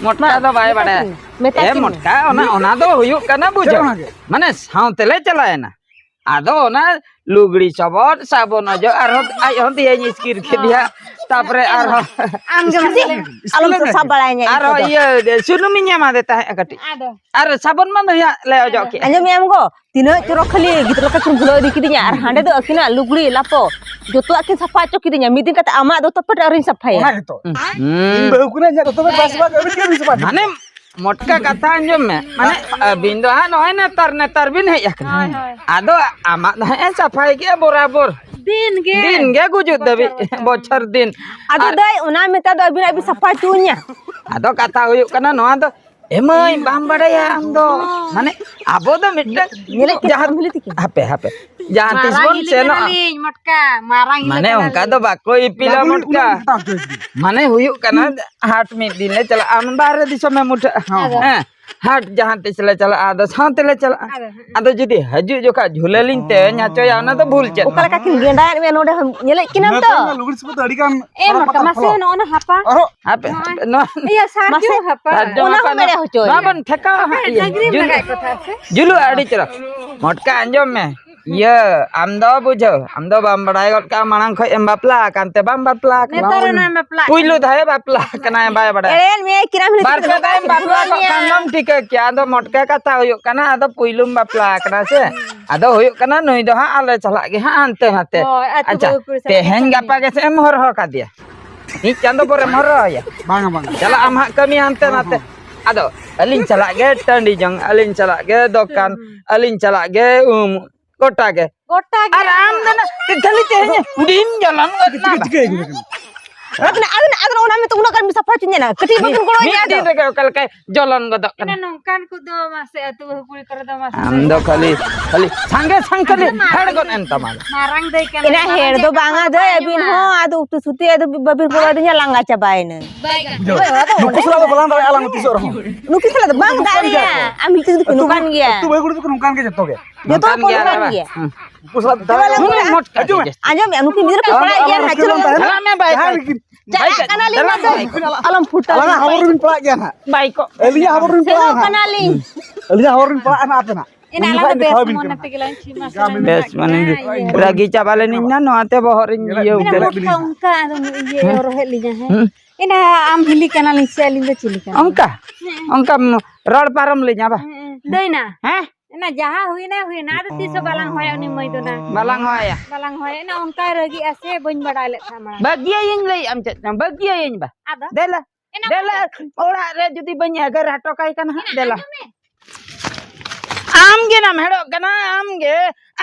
ᱢᱚᱴᱠᱟ ᱫᱚ ᱵᱟᱭ ᱵᱟᱲᱟᱭᱟ᱾ ᱢᱮᱛᱟ ᱮ ᱠᱤᱱ ᱢᱮ᱾ ᱢᱚᱴᱠᱟ, ᱚᱱᱟ, ᱚᱱᱟ ᱫᱚ ᱦᱩᱭᱩᱜ ᱠᱟᱱᱟ, ᱪᱮᱫ ᱵᱩᱡᱷᱟᱹᱣ᱾ ᱚᱱᱟ ᱜᱮ? ᱢᱟᱱᱮ ᱥᱟᱶᱛᱮᱞᱮ ᱪᱟᱞᱟᱣᱮᱱᱟ᱾ ᱟᱫᱚ ᱚᱱᱟ ᱞᱩᱜᱽᱲᱤ ᱥᱚᱵᱚᱫ, ᱥᱟᱵᱚᱱ ᱚᱡᱚᱜ, ᱟᱨᱦᱚᱸ ᱟᱡ ᱦᱚᱸ ᱛᱤᱭᱟᱹᱧ ᱤᱥᱠᱤᱨ ᱠᱮᱫᱮᱭᱟ᱾ ᱛᱟᱯᱚᱨᱮ ᱟᱨᱦᱚᱸ ᱟᱢ ᱜᱮ ᱢᱟᱥᱮ ᱟᱞᱚᱢ ᱥᱟᱵ ᱵᱟᱲᱟᱭᱟ ᱤᱧ ᱟᱨᱦᱚᱸ ᱠᱚᱫᱚ᱾ ᱤᱭᱟᱹ, ᱥᱩᱱᱩᱢᱤᱧ ᱮᱢᱟᱫᱮ ᱛᱟᱦᱮᱸᱫ ᱠᱟᱹᱴᱤᱡ᱾ ᱟᱫᱚ? ᱟᱨ ᱥᱟᱵᱚᱱ ᱢᱟ ᱱᱩᱭᱟᱜ ᱞᱮ ᱚᱡᱚᱜ ᱠᱮᱫᱼᱟ᱾ ᱟᱸᱡᱚᱢᱮᱜ ᱟᱢ ᱜᱚ? ᱛᱤᱱᱟᱹᱜ ᱪᱚᱨᱚᱠ ᱠᱷᱟᱹᱞᱤ ᱜᱤᱫᱽᱨᱟᱹ ᱞᱮᱠᱟ ᱠᱤᱱ ᱵᱷᱩᱞᱟᱹᱣ ᱤᱫᱤ ᱠᱤᱫᱤᱧᱟ, ᱟᱨ ᱦᱟᱸᱰᱮ ᱫᱚ ᱟᱹᱠᱤᱱᱟᱜ ᱞᱩᱜᱽᱲᱤ ᱞᱟᱯᱚ ᱡᱚᱛᱚᱣᱟᱜ ᱠᱤᱱ ᱥᱟᱯᱷᱟ ᱦᱚᱪᱚ ᱠᱤᱫᱤᱧᱟ᱾ ᱢᱤᱫ ᱫᱤᱱ ᱠᱟᱛᱮ ᱟᱢᱟᱜ ᱫᱚᱛᱚ ᱯᱮᱴ ᱟᱹᱣᱨᱤᱧ ᱥᱟᱯᱷᱟᱭᱟ᱾ ᱚᱱᱟ ᱜᱮᱛᱚ᱾ ᱦᱩᱸ᱾ ᱤᱧ ᱵᱟᱹᱦᱩ ᱠᱟᱱᱟᱭ, ᱤᱧᱟᱹᱜ ᱫᱚᱛᱚ ᱯᱮᱴ ᱵᱟᱭ ᱥᱟᱯᱷᱟ ᱠᱟᱜᱼᱟ, ᱟᱹᱵᱤᱱ ᱪᱮᱫ ᱵᱤᱱ ᱥᱟᱯᱷᱟ ᱠᱮᱫᱟ? ᱢᱟᱱᱮ, ᱢᱚᱴᱠᱟ ᱠᱟᱛᱷᱟ ᱟᱸᱡᱚᱢ ᱢᱮ, ᱢᱟᱱᱮ, ᱟᱹᱵᱤᱱ ᱫᱚ ᱦᱟᱸᱜ ᱱᱚᱜᱼᱚᱭ ᱱᱮᱛᱟᱨ, ᱱᱮᱛᱟᱨ ᱵᱤᱱ ᱦᱮᱡ ᱟᱠᱟᱱᱟ᱾ ᱦᱳᱭ, ᱦᱳᱭ᱾ ᱟᱫᱚ ᱟᱢᱟᱜ ᱫᱚ ᱦᱟᱸᱜ ᱮ ᱥᱟᱯᱷᱟᱭ ᱜᱮᱭᱟ ᱵᱚᱨᱟᱵᱚᱨ᱾ ᱫᱤᱱ ᱜᱮ᱾ ᱫᱤᱱ ᱜᱮ ᱜᱩᱡᱩᱜ ᱫᱷᱟᱹᱵᱤᱡ, ᱵᱚᱪᱷᱚᱨ, ᱵᱚᱪᱷᱚᱨ᱾ ᱵᱚᱪᱷᱚᱨ ᱫᱤᱱ᱾ ᱟᱫᱚ ᱟᱨ ᱫᱟᱹᱭ, ᱚᱱᱟ ᱢᱮᱛᱟ ᱫᱚ ᱟᱹᱵᱤᱱᱟᱜ ᱵᱤᱱ ᱥᱟᱯᱷᱟ ᱦᱚᱪᱚᱣᱟᱹᱧᱟ᱾ ᱟᱫᱚ ᱠᱟᱛᱷᱟ ᱦᱩᱭᱩᱜ ᱠᱟᱱᱟ ᱱᱚᱣᱟ ᱫᱚ, ᱮ ᱢᱟᱹᱭ, ᱵᱟᱢ ᱵᱟᱲᱟᱭᱟ ᱟᱢ ᱫᱚ? ᱢᱟᱱᱮ, ᱟᱵᱚ ᱫᱚ ᱢᱤᱫᱴᱟᱝ ᱧᱮᱞᱮᱫ ᱠᱤᱱ ᱡᱟᱦᱟᱸ ᱟᱢ ᱦᱤᱞᱤ ᱛᱤᱠᱤᱱ᱾ ᱦᱟᱯᱮ, ᱦᱟᱯᱮ᱾ ᱡᱟᱦᱟᱸ ᱛᱤᱥ ᱢᱟᱨᱟᱝ ᱵᱚᱱ ᱦᱤᱞᱤ ᱥᱮᱱᱚᱜᱼᱟ᱾ ᱠᱟᱱᱟᱞᱤᱧ, ᱢᱚᱴᱠᱟ, ᱢᱟᱨᱟᱝ ᱦᱤᱞᱤ ᱢᱟᱱᱮ, ᱚᱱᱠᱟ ᱠᱟᱱᱟᱞᱤᱧ᱾ ᱫᱚ ᱵᱟᱠᱚ ᱤᱯᱤᱞᱟ, ᱞᱟᱹᱵᱩᱫ ᱢᱚᱴᱠᱟ᱾ ᱞᱟᱹᱵᱩᱫ ᱦᱟᱛᱟᱣ ᱦᱚᱪᱚᱭ ᱠᱤᱱ᱾ ᱢᱟᱱᱮ, ᱦᱩᱭᱩᱜ ᱠᱟᱱᱟ, ᱦᱟᱴ ᱢᱤᱫ ᱫᱤᱱ ᱞᱮ ᱪᱟᱞᱟᱜᱼᱟ, ᱵᱟᱦᱨᱮ ᱫᱤᱥᱚᱢ ᱮᱢ ᱩᱴᱷᱟᱹᱜᱼᱟ᱾ ᱦᱮᱸ᱾ ᱦᱮᱸ, ᱦᱟᱴ ᱡᱟᱦᱟᱸ ᱛᱤᱥ ᱞᱮ ᱪᱟᱞᱟᱜᱼᱟ, ᱟᱫᱚ ᱥᱟᱶ ᱛᱮᱞᱮ ᱪᱟᱞᱟᱜᱼᱟ᱾ ᱟᱫᱚ ᱦᱮᱸ᱾ ᱟᱫᱚ ᱡᱩᱫᱤ ᱦᱤᱡᱩᱜ ᱡᱚᱠᱷᱟ ᱡᱷᱩᱞᱟᱹ ᱞᱤᱧ ᱛᱮᱧ ᱦᱚᱪᱚᱭᱟ, ᱚᱱᱟ ᱫᱚ ᱵᱷᱩᱞ ᱪᱮᱫ? ᱚᱠᱟ ᱞᱮᱠᱟ ᱠᱤᱱ ᱜᱮᱸᱰᱟᱭᱮᱫ ᱢᱮᱭᱟ ᱱᱚᱰᱮ ᱦᱚᱸ, ᱧᱮᱞᱮᱫ ᱠᱤᱱᱟᱢ ᱡᱷᱩᱞᱟᱹ ᱛᱚ? ᱛᱮ ᱞᱩᱜᱽᱲᱤ ᱥᱩᱯᱩ ᱫᱚ ᱟᱹᱰᱤ ᱜᱟᱱ ᱮ, ᱥᱟᱨᱟᱯ ᱢᱚᱴᱠᱟ, ᱯᱟᱛᱟᱨ ᱢᱟᱥᱮ ᱯᱷᱚᱞᱚ᱾ ᱱᱚᱜᱼᱚ ᱱᱟ ᱦᱟᱯᱟ᱾ ᱟᱨᱦᱚᱸ ᱦᱟᱯᱮ, ᱦᱟᱯᱮ, ᱱᱚᱣᱟ ᱤᱭᱟᱹ, ᱥᱟᱨᱡᱚᱢ ᱢᱟᱥᱮ, ᱦᱟᱯᱟ᱾ ᱚᱱᱟ ᱦᱚᱸ ᱥᱟᱨᱡᱚᱢ ᱢᱮᱲᱮ ᱦᱟᱯᱟ᱾ ᱦᱚᱪᱚᱭ ᱱᱚᱣᱟ ᱢᱮ᱾ ᱵᱚᱱ ᱴᱷᱮᱠᱟᱣᱟ ᱦᱟᱸᱜ, ᱟᱯᱮ ᱤᱭᱟᱹ, ᱰᱟᱝᱨᱤ ᱡᱩᱞᱩᱜ᱾ ᱞᱟᱜᱟᱭᱮᱫ ᱠᱚ ᱛᱟᱦᱮᱸᱫ ᱥᱮ? ᱡᱩᱞᱩᱜ ᱟᱹᱰᱤ ᱪᱮᱦᱨᱟ᱾ ᱢᱚᱴᱠᱟ, ᱟᱸᱡᱚᱢ ᱢᱮ᱾ ᱤᱭᱟᱹ, ᱟᱢ ᱫᱚ ᱵᱩᱡᱷᱟᱹᱣ, ᱟᱢ ᱫᱚ ᱵᱟᱢ ᱵᱟᱲᱟᱭ ᱜᱚᱫ ᱠᱟᱜᱼᱟ, ᱢᱟᱲᱟᱝ ᱠᱷᱚᱡ ᱮᱢ ᱵᱟᱯᱞᱟ ᱟᱠᱟᱱ ᱛᱮ ᱵᱟᱢ ᱵᱟᱯᱞᱟ ᱟᱠᱟᱱᱟ᱾ ᱱᱮᱛᱟᱨ ᱚᱱᱟ ᱵᱟᱯᱞᱟ ᱯᱩᱭᱞᱩ ᱫᱷᱟᱣ ᱮ ᱵᱟᱯᱞᱟ ᱟᱠᱟᱱᱟᱭ, ᱵᱟᱭ ᱵᱟᱲᱟᱭᱟ᱾ ᱮᱲᱮᱭᱮᱫ ᱢᱮᱭᱟᱭ, ᱠᱤᱨᱟᱢ ᱦᱤᱞᱤ ᱵᱟᱨ ᱛᱤᱠᱤᱱ ᱯᱮ ᱫᱚ ᱫᱷᱟᱣ ᱮᱢ ᱵᱟᱯᱞᱟ ᱵᱟᱯᱞᱟ ᱠᱚᱜ ᱠᱷᱟᱱ ᱢᱮᱭᱟ᱾ ᱫᱚᱢ ᱴᱷᱤᱠᱟᱹ ᱠᱮᱭᱟ᱾ ᱟᱫᱚ ᱢᱚᱴᱠᱟ ᱠᱟᱛᱷᱟ ᱦᱩᱭᱩᱜ ᱠᱟᱱᱟ, ᱟᱫᱚ ᱯᱩᱭᱞᱩᱢ ᱵᱟᱯᱞᱟ ᱟᱠᱟᱱᱟ ᱥᱮ, ᱟᱫᱚ ᱦᱩᱭᱩᱜ ᱠᱟᱱᱟ ᱱᱩᱭ ᱫᱚ ᱦᱟᱸᱜ ᱟᱞᱮ ᱥᱟᱞᱟᱜ ᱜᱮ ᱦᱟᱸᱜ ᱦᱟᱱᱛᱮ ᱱᱟᱛᱮ᱾ ᱦᱳᱭ, ᱟᱹᱛᱩ ᱟᱪᱪᱷᱟ, ᱠᱚ ᱯᱩᱨᱟᱹ ᱥᱟᱞᱟᱜ ᱛᱮᱦᱮᱧ ᱜᱮ ᱜᱟᱯᱟ ᱠᱟᱹᱢᱤ᱾ ᱜᱮᱥᱮ ᱮᱢ ᱦᱚᱨᱦᱚ ᱠᱟᱫᱮᱭᱟ? ᱢᱤᱫ ᱪᱟᱸᱫᱚ ᱯᱚᱨᱮᱢ ᱦᱚᱨᱦᱚᱭᱟ᱾ ᱵᱟᱝᱟ, ᱵᱟᱝᱟ᱾ ᱪᱟᱞᱟᱜ ᱟᱢ ᱦᱟᱸᱜ ᱠᱟᱹᱢᱤ ᱦᱟᱱᱛᱮ ᱦᱚᱸ, ᱱᱟᱛᱮ᱾ ᱦᱚᱸ᱾ ᱟᱫᱚ ᱟᱹᱞᱤᱧ ᱥᱟᱞᱟᱜ ᱜᱮ ᱴᱟᱺᱰᱤ ᱡᱚᱝ, ᱟᱹᱞᱤᱧ ᱥᱟᱞᱟᱜ ᱜᱮ ᱫᱚᱠᱟᱱ, ᱦᱩᱸ, ᱦᱩᱸ᱾ ᱟᱹᱞᱤᱧ ᱥᱟᱞᱟᱜ ᱜᱮ ᱩᱢ, ᱜᱚᱴᱟ ᱜᱮ᱾ ᱜᱚᱴᱟ ᱜᱮ᱾ ᱟᱨ ᱟᱢ ᱫᱚ ᱱᱟ ᱠᱷᱟᱹᱞᱤ ᱛᱮᱦᱮᱧ ᱦᱩᱰᱤᱧ ᱡᱚᱞᱚᱱ ᱜᱚᱫ ᱪᱤᱠᱟᱹ, ᱱᱟ᱾ ᱪᱤᱠᱟᱹ ᱟᱹᱜᱩ ᱠᱟᱱᱟ? ᱟᱫᱚ ᱚᱱᱟ ᱢᱮᱱᱛᱮ ᱩᱱᱟᱹᱜ ᱜᱟᱱ ᱥᱟᱯᱷᱟ ᱦᱚᱪᱚᱧᱟ ᱱᱟ᱾ ᱠᱟᱹᱴᱤᱡ ᱵᱟᱹᱠᱤᱱ ᱜᱚᱲᱚ ᱤᱧᱟ ᱟᱫᱚ᱾ ᱢᱤᱫ ᱫᱤᱱ ᱨᱮᱜᱮ ᱚᱠᱟ ᱞᱮᱠᱟᱭ ᱡᱚᱞᱚᱱ ᱜᱚᱫᱚᱜ ᱠᱟᱱᱟ᱾ ᱱᱚᱝᱠᱟᱱ ᱠᱚᱫᱚ ᱢᱟᱥᱮ ᱟᱹᱛᱩ ᱵᱟᱹᱦᱩ ᱠᱩᱲᱤ ᱠᱚᱨᱮ ᱫᱚ ᱢᱟᱥᱮ᱾ ᱟᱢ ᱫᱚ ᱠᱷᱟᱹᱞᱤ, ᱠᱷᱟᱹᱞᱤ ᱥᱟᱸᱜᱮ ᱥᱟᱸᱜᱮ ᱞᱮ ᱦᱮᱲ ᱜᱚᱫ ᱮᱱ ᱛᱟᱢᱟ᱾ ᱢᱟᱨᱟᱝ ᱫᱟᱹᱭ ᱠᱟᱱᱟ᱾ ᱮᱱᱟ ᱦᱮᱲ ᱫᱚ ᱵᱟᱝᱟ ᱫᱟᱹᱭ, ᱟᱹᱵᱤᱱ ᱦᱚᱸ ᱟᱫᱚ ᱩᱛᱩ ᱥᱩᱛᱤ ᱟᱫᱚ ᱵᱟᱹᱵᱤᱱ ᱠᱚᱨᱟᱣ ᱫᱤᱧᱟ, ᱞᱟᱸᱜᱟ ᱪᱟᱵᱟᱭᱮᱱᱟᱹᱧ᱾ ᱵᱟᱭ ᱜᱟᱱᱚᱜ᱾ ᱱᱩᱠᱩ ᱥᱟᱞᱟᱜ ᱫᱚ ᱵᱟᱞᱟᱝ ᱫᱟᱲᱮᱭᱟᱜᱼᱟ ᱟᱞᱟᱝ ᱫᱚ ᱛᱤᱥᱚᱜ ᱨᱮᱦᱚᱸ᱾ ᱱᱩᱠᱤᱱ ᱥᱟᱞᱟᱜ ᱫᱚ ᱵᱟᱝ ᱫᱟᱲᱮᱭᱟᱜᱼᱟ᱾ ᱟᱢ ᱢᱤᱫᱴᱤᱡ ᱫᱚᱠᱤᱱ ᱱᱚᱝᱠᱟᱱ ᱜᱮᱭᱟ᱾ ᱟᱹᱛᱩ ᱵᱟᱹᱦᱩ ᱠᱩᱲᱤ ᱫᱚᱠᱚ ᱱᱚᱝᱠᱟᱱ ᱜᱮᱭᱟ ᱡᱚᱛᱚ ᱜᱮ᱾ ᱡᱚᱛᱚ ᱱᱚᱝᱠᱟᱱ ᱠᱚ ᱜᱮᱭᱟ ᱱᱚᱝᱠᱟᱱ ᱞᱮ ᱜᱮᱭᱟ᱾ ᱦᱩᱸ᱾ ᱩᱱᱠᱩ ᱥᱟᱞᱟᱜ ᱫᱟᱲᱮ ᱵᱟᱞᱟᱝ ᱵᱟᱹᱱᱩᱜ ᱫᱟᱲᱮᱭᱟᱜᱼᱟ᱾ ᱢᱚᱡᱽ ᱠᱟᱜ ᱟᱸᱡᱚᱢ ᱜᱮᱭᱟ᱾ ᱢᱮ, ᱱᱩᱠᱤᱱ ᱜᱤᱫᱽᱨᱟᱹ ᱠᱤᱱ ᱟᱞᱟᱝ ᱯᱟᱲᱟᱜ ᱫᱚ ᱜᱮᱭᱟ ᱟᱞᱟᱝ ᱱᱟᱦᱟᱜ, ᱨᱟᱹᱥᱠᱟᱹ ᱪᱮᱫ ᱞᱟᱝ ᱵᱟᱝ ᱛᱟᱦᱮᱱᱟ᱾ ᱛᱟᱦᱮᱱᱟ᱾ ᱪᱟᱞᱟᱜ ᱢᱮ ᱵᱟᱭ ᱡᱟᱦᱟᱸᱭ ᱠᱚ᱾ ᱨᱮᱜᱮ᱾ ᱪᱟᱞᱟᱜ ᱠᱟᱱᱟᱞᱤᱧ ᱵᱟᱭ ᱱᱚᱛᱮ᱾ ᱠᱚ᱾ ᱟᱞᱚᱢ ᱯᱷᱩᱴᱟᱹᱣ᱾ ᱟᱞᱟᱝ ᱦᱚᱵᱚᱨ ᱨᱮᱵᱤᱱ ᱯᱟᱲᱟᱜ ᱜᱮᱭᱟ ᱱᱟᱦᱟᱜ᱾ ᱵᱟᱭ ᱠᱚ᱾ ᱟᱹᱞᱤᱧᱟᱜ ᱦᱚᱵᱚᱨ ᱨᱮᱵᱤᱱ ᱯᱟᱲᱟᱜᱼᱟ ᱥᱮᱱᱚᱜ ᱱᱟᱦᱟᱜ᱾ ᱠᱟᱱᱟᱞᱤᱧ᱾ ᱟᱹᱞᱤᱧᱟᱜ ᱦᱚᱵᱚᱨ ᱨᱮᱵᱤᱱ ᱯᱟᱲᱟᱜᱼᱟ ᱱᱟᱦᱟᱜ ᱟᱯᱮ ᱱᱟᱦᱟᱜ᱾ ᱮᱱᱟ ᱩᱱ ᱟᱞᱮ ᱡᱚᱠᱷᱟᱡ ᱫᱚ ᱵᱮᱥ ᱫᱮᱠᱷᱟᱣ ᱟᱵᱤᱱ ᱢᱚᱱᱮ ᱠᱟᱱᱟ᱾ ᱛᱮᱜᱮ ᱞᱟᱝ ᱪᱷᱤᱢᱟ ᱥᱮᱱᱟ᱾ ᱵᱮᱥ, ᱢᱟᱱᱮ ᱦᱮᱸ, ᱤᱭᱟᱹ᱾ ᱨᱟᱹᱜᱤ ᱪᱟᱵᱟ ᱞᱮᱱᱤᱧ ᱱᱟ, ᱱᱚᱣᱟᱛᱮ ᱵᱚᱦᱚᱜ ᱨᱤᱧ ᱧᱮᱞᱮᱫ ᱤᱭᱟᱹ ᱵᱤᱱ, ᱩᱛᱟᱹᱨ ᱧᱮᱞᱮᱫ ᱠᱮᱫᱟ᱾ ᱵᱤᱱ᱾ ᱚᱱᱠᱟ ᱟᱫᱚ ᱤᱭᱟᱹ ᱦᱮᱸ? ᱨᱚᱦᱮᱫ ᱞᱤᱧᱟ, ᱦᱮᱸ᱾ ᱦᱮᱸ᱾ ᱮᱱᱟ ᱟᱢ ᱦᱤᱞᱤ ᱠᱟᱱᱟᱞᱤᱧ ᱥᱮ ᱟᱹᱞᱤᱧ ᱫᱚ ᱪᱤᱞᱤ ᱠᱟᱱᱟ? ᱚᱱᱠᱟ? ᱦᱮᱸ᱾ ᱚᱱᱠᱟ ᱨᱚᱲ ᱯᱟᱨᱚᱢ ᱞᱤᱧᱟ ᱵᱟ? ᱦᱮᱸ, ᱦᱮᱸ᱾ ᱫᱟᱹᱭᱱᱟ? ᱦᱮᱸ? ᱮᱱᱟ ᱡᱟᱦᱟᱸ ᱦᱩᱭᱱᱟ, ᱦᱩᱭᱱᱟ᱾ ᱟᱫᱚ ᱛᱤᱥ ᱦᱚᱸ ᱵᱟᱞᱟᱝ ᱦᱚᱦᱚᱭᱟ ᱩᱱᱤ ᱢᱟᱹᱭ ᱫᱚ ᱱᱟ᱾ ᱵᱟᱞᱟᱝ ᱦᱚᱦᱚᱭᱟ᱾ ᱵᱟᱞᱟᱝ ᱦᱚᱦᱚᱭᱟ᱾ ᱮᱱᱟ ᱚᱱᱠᱟᱭ ᱨᱟᱹᱜᱤᱜᱼᱟ ᱥᱮ, ᱵᱟᱹᱧ ᱵᱟᱰᱟᱭ ᱞᱮᱫ ᱛᱟᱦᱮᱸᱫ ᱢᱟᱲᱟᱝ᱾ ᱵᱟᱹᱜᱤᱭᱟᱹᱧ ᱞᱟᱹᱭᱮᱫ ᱟᱢ ᱪᱮᱫ ᱪᱚᱝ? ᱵᱟᱹᱜᱤᱭᱟᱹᱧ ᱵᱟ᱾ ᱟᱫᱚ? ᱫᱮᱞᱟ᱾ ᱮᱱᱟ ᱫᱮᱞᱟ, ᱚᱠᱚᱭ ᱪᱮᱫ? ᱚᱲᱟᱜ ᱨᱮ ᱡᱩᱫᱤ ᱵᱟᱹᱧ ᱮᱜᱮᱨ ᱦᱚᱴᱚ ᱠᱟᱭ ᱠᱟᱱᱟ ᱦᱟᱸᱜ, ᱮᱱᱟ ᱫᱮᱞᱟ᱾ ᱟᱸᱡᱚᱢ ᱢᱮ᱾ ᱟᱢ ᱜᱮ ᱱᱟᱢ ᱦᱮᱲᱚᱜ ᱠᱟᱱᱟ, ᱟᱢ ᱜᱮ,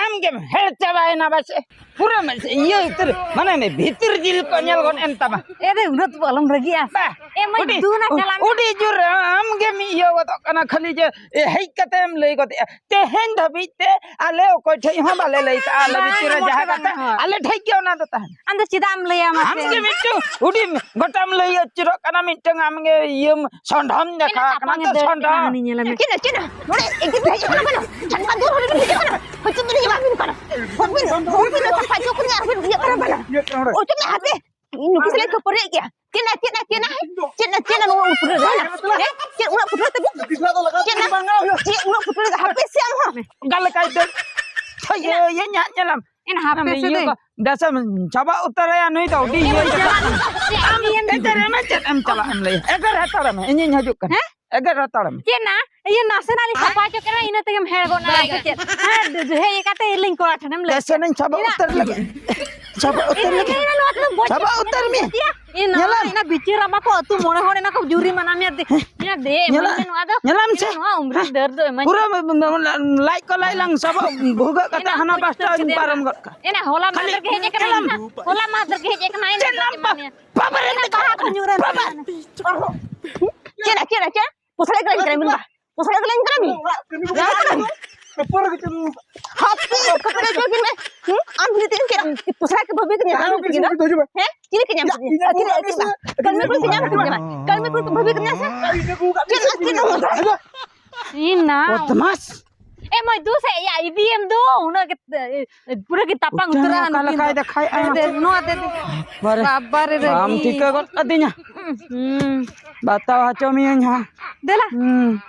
ᱟᱢ ᱜᱮᱢ ᱦᱮᱲ ᱪᱟᱵᱟᱭᱮᱱᱟ ᱵᱟᱪᱮ᱾ ᱯᱩᱨᱟᱹ ᱢᱮ-, ᱤᱭᱟᱹ ᱩᱛᱟᱹᱨ, ᱢᱟᱱᱮ ᱢᱮ ᱵᱷᱤᱛᱤᱨ ᱡᱤᱞ ᱠᱚ ᱧᱮᱞ ᱜᱚᱫ ᱮᱱ ᱛᱟᱢᱟ᱾ ᱮ ᱫᱮ, ᱩᱱᱟᱹᱜ ᱫᱚ ᱟᱞᱚᱢ ᱨᱟᱹᱜᱤᱜᱼᱟ᱾ ᱵᱟ, ᱮ ᱢᱟᱹᱭ, ᱟᱹᱰᱤ, ᱫᱩ ᱱᱟ ᱪᱟᱞᱟᱜ ᱢᱮ᱾ ᱟᱹᱰᱤ ᱡᱳᱨ ᱟᱢ ᱜᱮᱢ ᱤᱭᱟᱹ ᱜᱚᱫᱚᱜ ᱠᱟᱱᱟ, ᱠᱷᱟᱹᱞᱤ ᱡᱮ, ᱮ, ᱦᱮᱡ ᱠᱟᱛᱮ ᱮᱢ ᱞᱟᱹᱭ ᱜᱚᱫᱮᱜᱼᱟ᱾ ᱛᱮᱦᱮᱧ ᱫᱷᱟᱹᱵᱤᱡ ᱛᱮ ᱟᱞᱮ ᱚᱠᱚᱭ ᱴᱷᱮᱡ ᱦᱚᱸ ᱵᱟᱞᱮ ᱞᱟᱹᱭ ᱠᱟᱜᱼᱟ, ᱟᱞᱮ ᱵᱟᱝ, ᱵᱷᱤᱛᱤᱨ ᱨᱮ ᱚᱱᱟ ᱡᱟᱦᱟᱸ ᱫᱚ ᱵᱟᱝ ᱠᱟᱛᱷᱟ, ᱦᱳᱭ᱾ ᱟᱞᱮ ᱴᱷᱮᱡ ᱜᱮ ᱚᱱᱟ ᱫᱚ ᱛᱟᱦᱮᱱᱟ᱾ ᱟᱢ ᱫᱚ ᱪᱮᱫᱟᱜ ᱮᱢ ᱞᱟᱹᱭᱟ ᱢᱟᱥᱮ? ᱟᱢ ᱜᱮ ᱢᱤᱫᱴᱟᱝ ᱦᱩᱰᱤᱧ ᱜᱚᱴᱟᱢ ᱞᱟᱹᱭ ᱟᱹᱪᱩᱨᱚᱜ ᱠᱟᱱᱟ, ᱢᱤᱫᱴᱟᱝ ᱟᱢ ᱜᱮ ᱤᱭᱟᱹᱢ ᱥᱚᱸᱰᱷᱟᱢ ᱫᱮᱠᱷᱟᱣ ᱮᱱᱟ ᱠᱟᱱᱟ, ᱛᱟᱯᱟᱢ ᱛᱚ ᱜᱮ ᱫᱟᱹᱲ ᱥᱚᱸᱰᱷᱟ᱾ ᱠᱟᱱᱟ, ᱦᱟᱹᱱᱤ ᱧᱮᱞᱮ ᱢᱮ᱾ ᱪᱮᱫ ᱪᱮᱫ ᱱᱚᱰᱮ ᱮᱠᱤ ᱯᱮ ᱦᱮᱡ ᱠᱟᱱᱟ ᱵᱟᱝ? ᱪᱷᱟᱱᱠᱟ ᱫᱩᱨ ᱦᱚᱲ ᱵᱤᱱ ᱦᱤᱡᱩᱜ ᱠᱟᱱᱟ, ᱦᱚᱭᱛᱳ ᱵᱤᱱ ᱦᱤᱡᱩᱜ ᱵᱟᱝ ᱵᱤᱱ ᱠᱟᱱᱟ᱾ ᱦᱚᱲ ᱵᱤᱱ, ᱦᱚᱲ ᱵᱤᱱ ᱥᱟᱯᱷᱟ ᱦᱚᱪᱚ ᱠᱚ ᱨᱮᱭᱟᱜ ᱟᱨ ᱵᱤᱱ ᱤᱭᱟᱹᱜ ᱠᱟᱱᱟ ᱵᱟᱝ? ᱚ, ᱪᱮᱫ ᱦᱟᱯᱮ, ᱤᱧ ᱱᱩᱠᱩ ᱥᱟᱞᱟᱜ ᱤᱧ ᱠᱷᱟᱹᱯᱟᱹᱨᱤᱭᱟᱜ ᱜᱮᱭᱟ᱾ ᱪᱮᱫ ᱱᱟ, ᱪᱮᱫ ᱱᱟ, ᱪᱮᱫ ᱱᱟ, ᱪᱮᱫ ᱱᱟ, ᱱᱚᱣᱟ ᱩᱱᱟᱹᱜ ᱯᱷᱩᱴᱟᱹ ᱨᱮ? ᱦᱮᱸ? ᱪᱮᱫ ᱩᱱᱟᱹᱜ ᱯᱷᱩᱴᱟᱹ ᱛᱟᱹᱵᱤᱱ? ᱪᱮᱫ ᱱᱟ? ᱪᱮᱫ ᱩᱱᱟᱹᱜ ᱯᱷᱩᱴᱟᱹ ᱨᱮ? ᱦᱟᱯᱮ ᱥᱮ ᱟᱢ ᱦᱚᱸ᱾ ᱚᱠᱟ ᱞᱮᱠᱟᱭ ᱫᱟᱹᱲ? ᱪᱷᱟᱭ, ᱤᱭᱟᱹ, ᱤᱭᱟᱹ, ᱧᱟ-, ᱧᱮᱞᱟᱢ᱾ ᱮᱱᱟ ᱦᱟᱯᱮ ᱟᱢ ᱥᱮ ᱤᱭᱟᱹ ᱫᱟᱹᱭ᱾ ᱠᱚ, ᱫᱟᱥᱮᱢ ᱪᱟᱵᱟ ᱩᱛᱟᱹᱨᱟᱭᱟ ᱱᱩᱭ ᱫᱚ, ᱟᱹᱰᱤ ᱤᱭᱟᱹ ᱮ ᱪᱟᱵᱟ᱾ ᱪᱮᱫ ᱮᱢ ᱮᱱᱛᱮ ᱨᱮ ᱢᱟ ᱪᱮᱫ ᱮᱢ ᱪᱟᱞᱟᱜ ᱮᱢ ᱞᱟᱹᱭᱟ? ᱮᱜᱟᱨ ᱦᱟᱛᱟᱲ ᱢᱮ, ᱤᱧᱤᱧ ᱦᱤᱡᱩᱜ ᱠᱟᱱᱟ᱾ ᱦᱮᱸ? ᱮᱜᱟᱨ ᱦᱟᱛᱟᱲ ᱢᱮ᱾ ᱪᱮᱫ ᱱᱟ? ᱤᱭᱟᱹ ᱱᱟᱥᱮᱱᱟᱜ ᱞᱤᱧ ᱥᱟᱯᱷᱟ ᱦᱚᱪᱚ ᱠᱮᱫᱟ, ᱤᱱᱟᱹ ᱛᱮᱜᱮᱢ ᱦᱮᱲ ᱜᱚᱫ ᱱᱟ ᱥᱮ ᱪᱮᱫ? ᱦᱮᱸ, ᱦᱮᱡ ᱠᱟᱛᱮ ᱤᱞᱤᱧ ᱠᱚᱲᱟ ᱴᱷᱮᱱᱮᱢ ᱞᱟᱹᱭ ᱫᱟᱥᱮᱱᱟᱧ ᱪᱟᱵᱟ ᱩᱛᱟᱹᱨ ᱞᱟᱹᱜᱤᱫ᱾ ᱪᱟᱵᱟ ᱩᱛᱟᱹᱨ ᱞᱟᱹᱜᱤᱫ᱾ ᱤᱧ ᱱᱚᱣᱟ ᱛᱮᱫᱚ ᱪᱟᱵᱟ ᱩᱛᱟᱹᱨ ᱢᱮ᱾ ᱤᱧ ᱧᱮᱞᱟᱢ? ᱤᱧ ᱵᱤᱪᱟᱹᱨ ᱟᱢᱟ ᱠᱚ ᱟᱹᱛᱩ ᱢᱚᱬᱮ ᱦᱚᱲ ᱮᱱᱟ ᱠᱚ ᱡᱩᱨᱤ ᱢᱟᱱᱟ ᱢᱮᱭᱟ ᱫᱮ᱾ ᱤᱧ ᱫᱮ ᱧᱮᱞᱟ-, ᱮᱢᱟᱹᱧ ᱢᱮ ᱱᱚᱣᱟ ᱫᱚ᱾ ᱧᱮᱞᱟᱢ ᱥᱮ? ᱱᱚᱣᱟ ᱩᱢᱨᱤ ᱫᱟᱹᱨ ᱫᱚ ᱮᱢᱟᱹᱧ ᱯᱩᱨᱟᱹ ᱢᱮ᱾ ᱞᱟᱡ ᱠᱚ ᱞᱟᱡ ᱞᱟᱝ ᱥᱟᱵᱚᱜ ᱵᱷᱩᱜᱟᱹᱜ ᱠᱟᱛᱮ ᱮᱱᱟ ᱦᱟᱱᱟ ᱩᱢᱨᱤ ᱯᱟᱥᱴᱟ ᱫᱟᱹᱨ ᱤᱧ ᱫᱟᱹᱨ ᱯᱟᱨᱚᱢ ᱫᱚ᱾ ᱜᱚᱫ ᱠᱟᱜ᱾ ᱮᱱᱟ ᱦᱚᱞᱟ ᱠᱷᱟᱹᱞᱤ ᱢᱟᱦᱫᱮᱨ ᱜᱮ ᱦᱮᱡ ᱟᱠᱟᱱᱟ ᱧᱮᱞᱟᱢ? ᱤᱧ ᱦᱚᱸ᱾ ᱦᱚᱞᱟ ᱢᱟᱦᱫᱮᱨ ᱜᱮ ᱦᱮᱡ ᱟᱠᱟᱱᱟ ᱤᱧ ᱪᱮᱫ ᱦᱚᱸ ᱞᱟᱢ ᱮᱢᱟ ᱢᱮᱭᱟ᱾ ᱵᱟᱵᱟ ᱨᱮ ᱮᱱᱟ ᱵᱟᱦᱟ ᱠᱚ ᱧᱩᱨ ᱮᱱ ᱵᱟᱵᱟ᱾ ᱛᱤᱧᱟ᱾ ᱪᱮᱫ ᱪᱮᱫ ᱪᱮᱫ? ᱯᱚᱥᱲᱟ ᱜᱮᱞᱟᱧ ᱠᱟᱱᱟ ᱵᱤᱱ ᱵᱟ᱾ ᱯᱚᱥᱲᱟ ᱜᱮᱞᱟᱧ ᱠᱟᱱᱟ ᱵᱤᱱ᱾ ᱦᱟᱯᱮ, ᱠᱷᱟᱹᱯᱟᱹᱨᱤ ᱦᱚᱪᱚ ᱠᱤᱱ ᱢᱮ᱾ ᱦᱩᱸ? ᱟᱢ ᱡᱩᱫᱤ ᱛᱤᱱ ᱪᱮᱫ ᱮᱢ ᱯᱚᱥᱲᱟ ᱠᱚ ᱵᱷᱟᱹᱵᱤ ᱠᱟᱱᱟ, ᱟᱢ ᱡᱩᱫᱤ ᱛᱤᱱ ᱦᱮᱸ? ᱪᱤᱞᱤ ᱠᱚ ᱧᱟᱢ ᱠᱮᱫᱮᱭᱟ? ᱟᱹᱠᱤᱱ ᱟᱹᱠᱤᱱ ᱵᱟ᱾ ᱠᱟᱹᱞᱢᱤ ᱠᱩᱲᱤ ᱠᱚ ᱧᱟᱢ ᱠᱮᱫᱮᱭᱟ ᱵᱟ᱾ ᱠᱟᱹᱞᱢᱤ ᱠᱩᱲᱤ ᱠᱚ ᱵᱷᱟᱹᱵᱤ ᱠᱟᱱᱟ ᱥᱮ? ᱪᱮᱫ ᱪᱮᱫ ᱮᱢ ᱤᱱᱟ᱾ ᱵᱚᱫᱢᱟᱥ᱾ ᱮ ᱢᱟᱹᱭ ᱫᱩ ᱥᱮ ᱭᱟ ᱤᱫᱤᱭᱮᱢ ᱫᱚ ᱩᱱᱟᱹᱜ ᱜᱮ, ᱮ, ᱯᱩᱨᱟᱹ ᱜᱮ ᱛᱟᱯᱟᱝ ᱩᱛᱟᱹᱨᱟ ᱚᱠᱟ ᱱᱩᱠᱤᱱ ᱞᱮᱠᱟᱭ ᱫᱚ᱾ ᱫᱮᱠᱷᱟᱭᱮᱫ ᱟᱭ ᱮ, ᱢᱟᱥᱮ᱾ ᱱᱚᱣᱟ ᱛᱮ ᱵᱟᱨᱮ ᱵᱟᱵᱟᱨᱮ ᱵᱟᱢ ᱨᱟᱹᱜᱤ᱾ ᱴᱷᱤᱠᱟᱹ ᱜᱚᱫ ᱠᱟᱫᱤᱧᱟ᱾ ᱦᱩᱸ᱾ ᱵᱟᱛᱟᱣ ᱦᱚᱪᱚ ᱢᱤᱭᱟᱹᱧ ᱦᱟᱸᱜ᱾ ᱫᱮᱞᱟ᱾ ᱦᱩᱸ᱾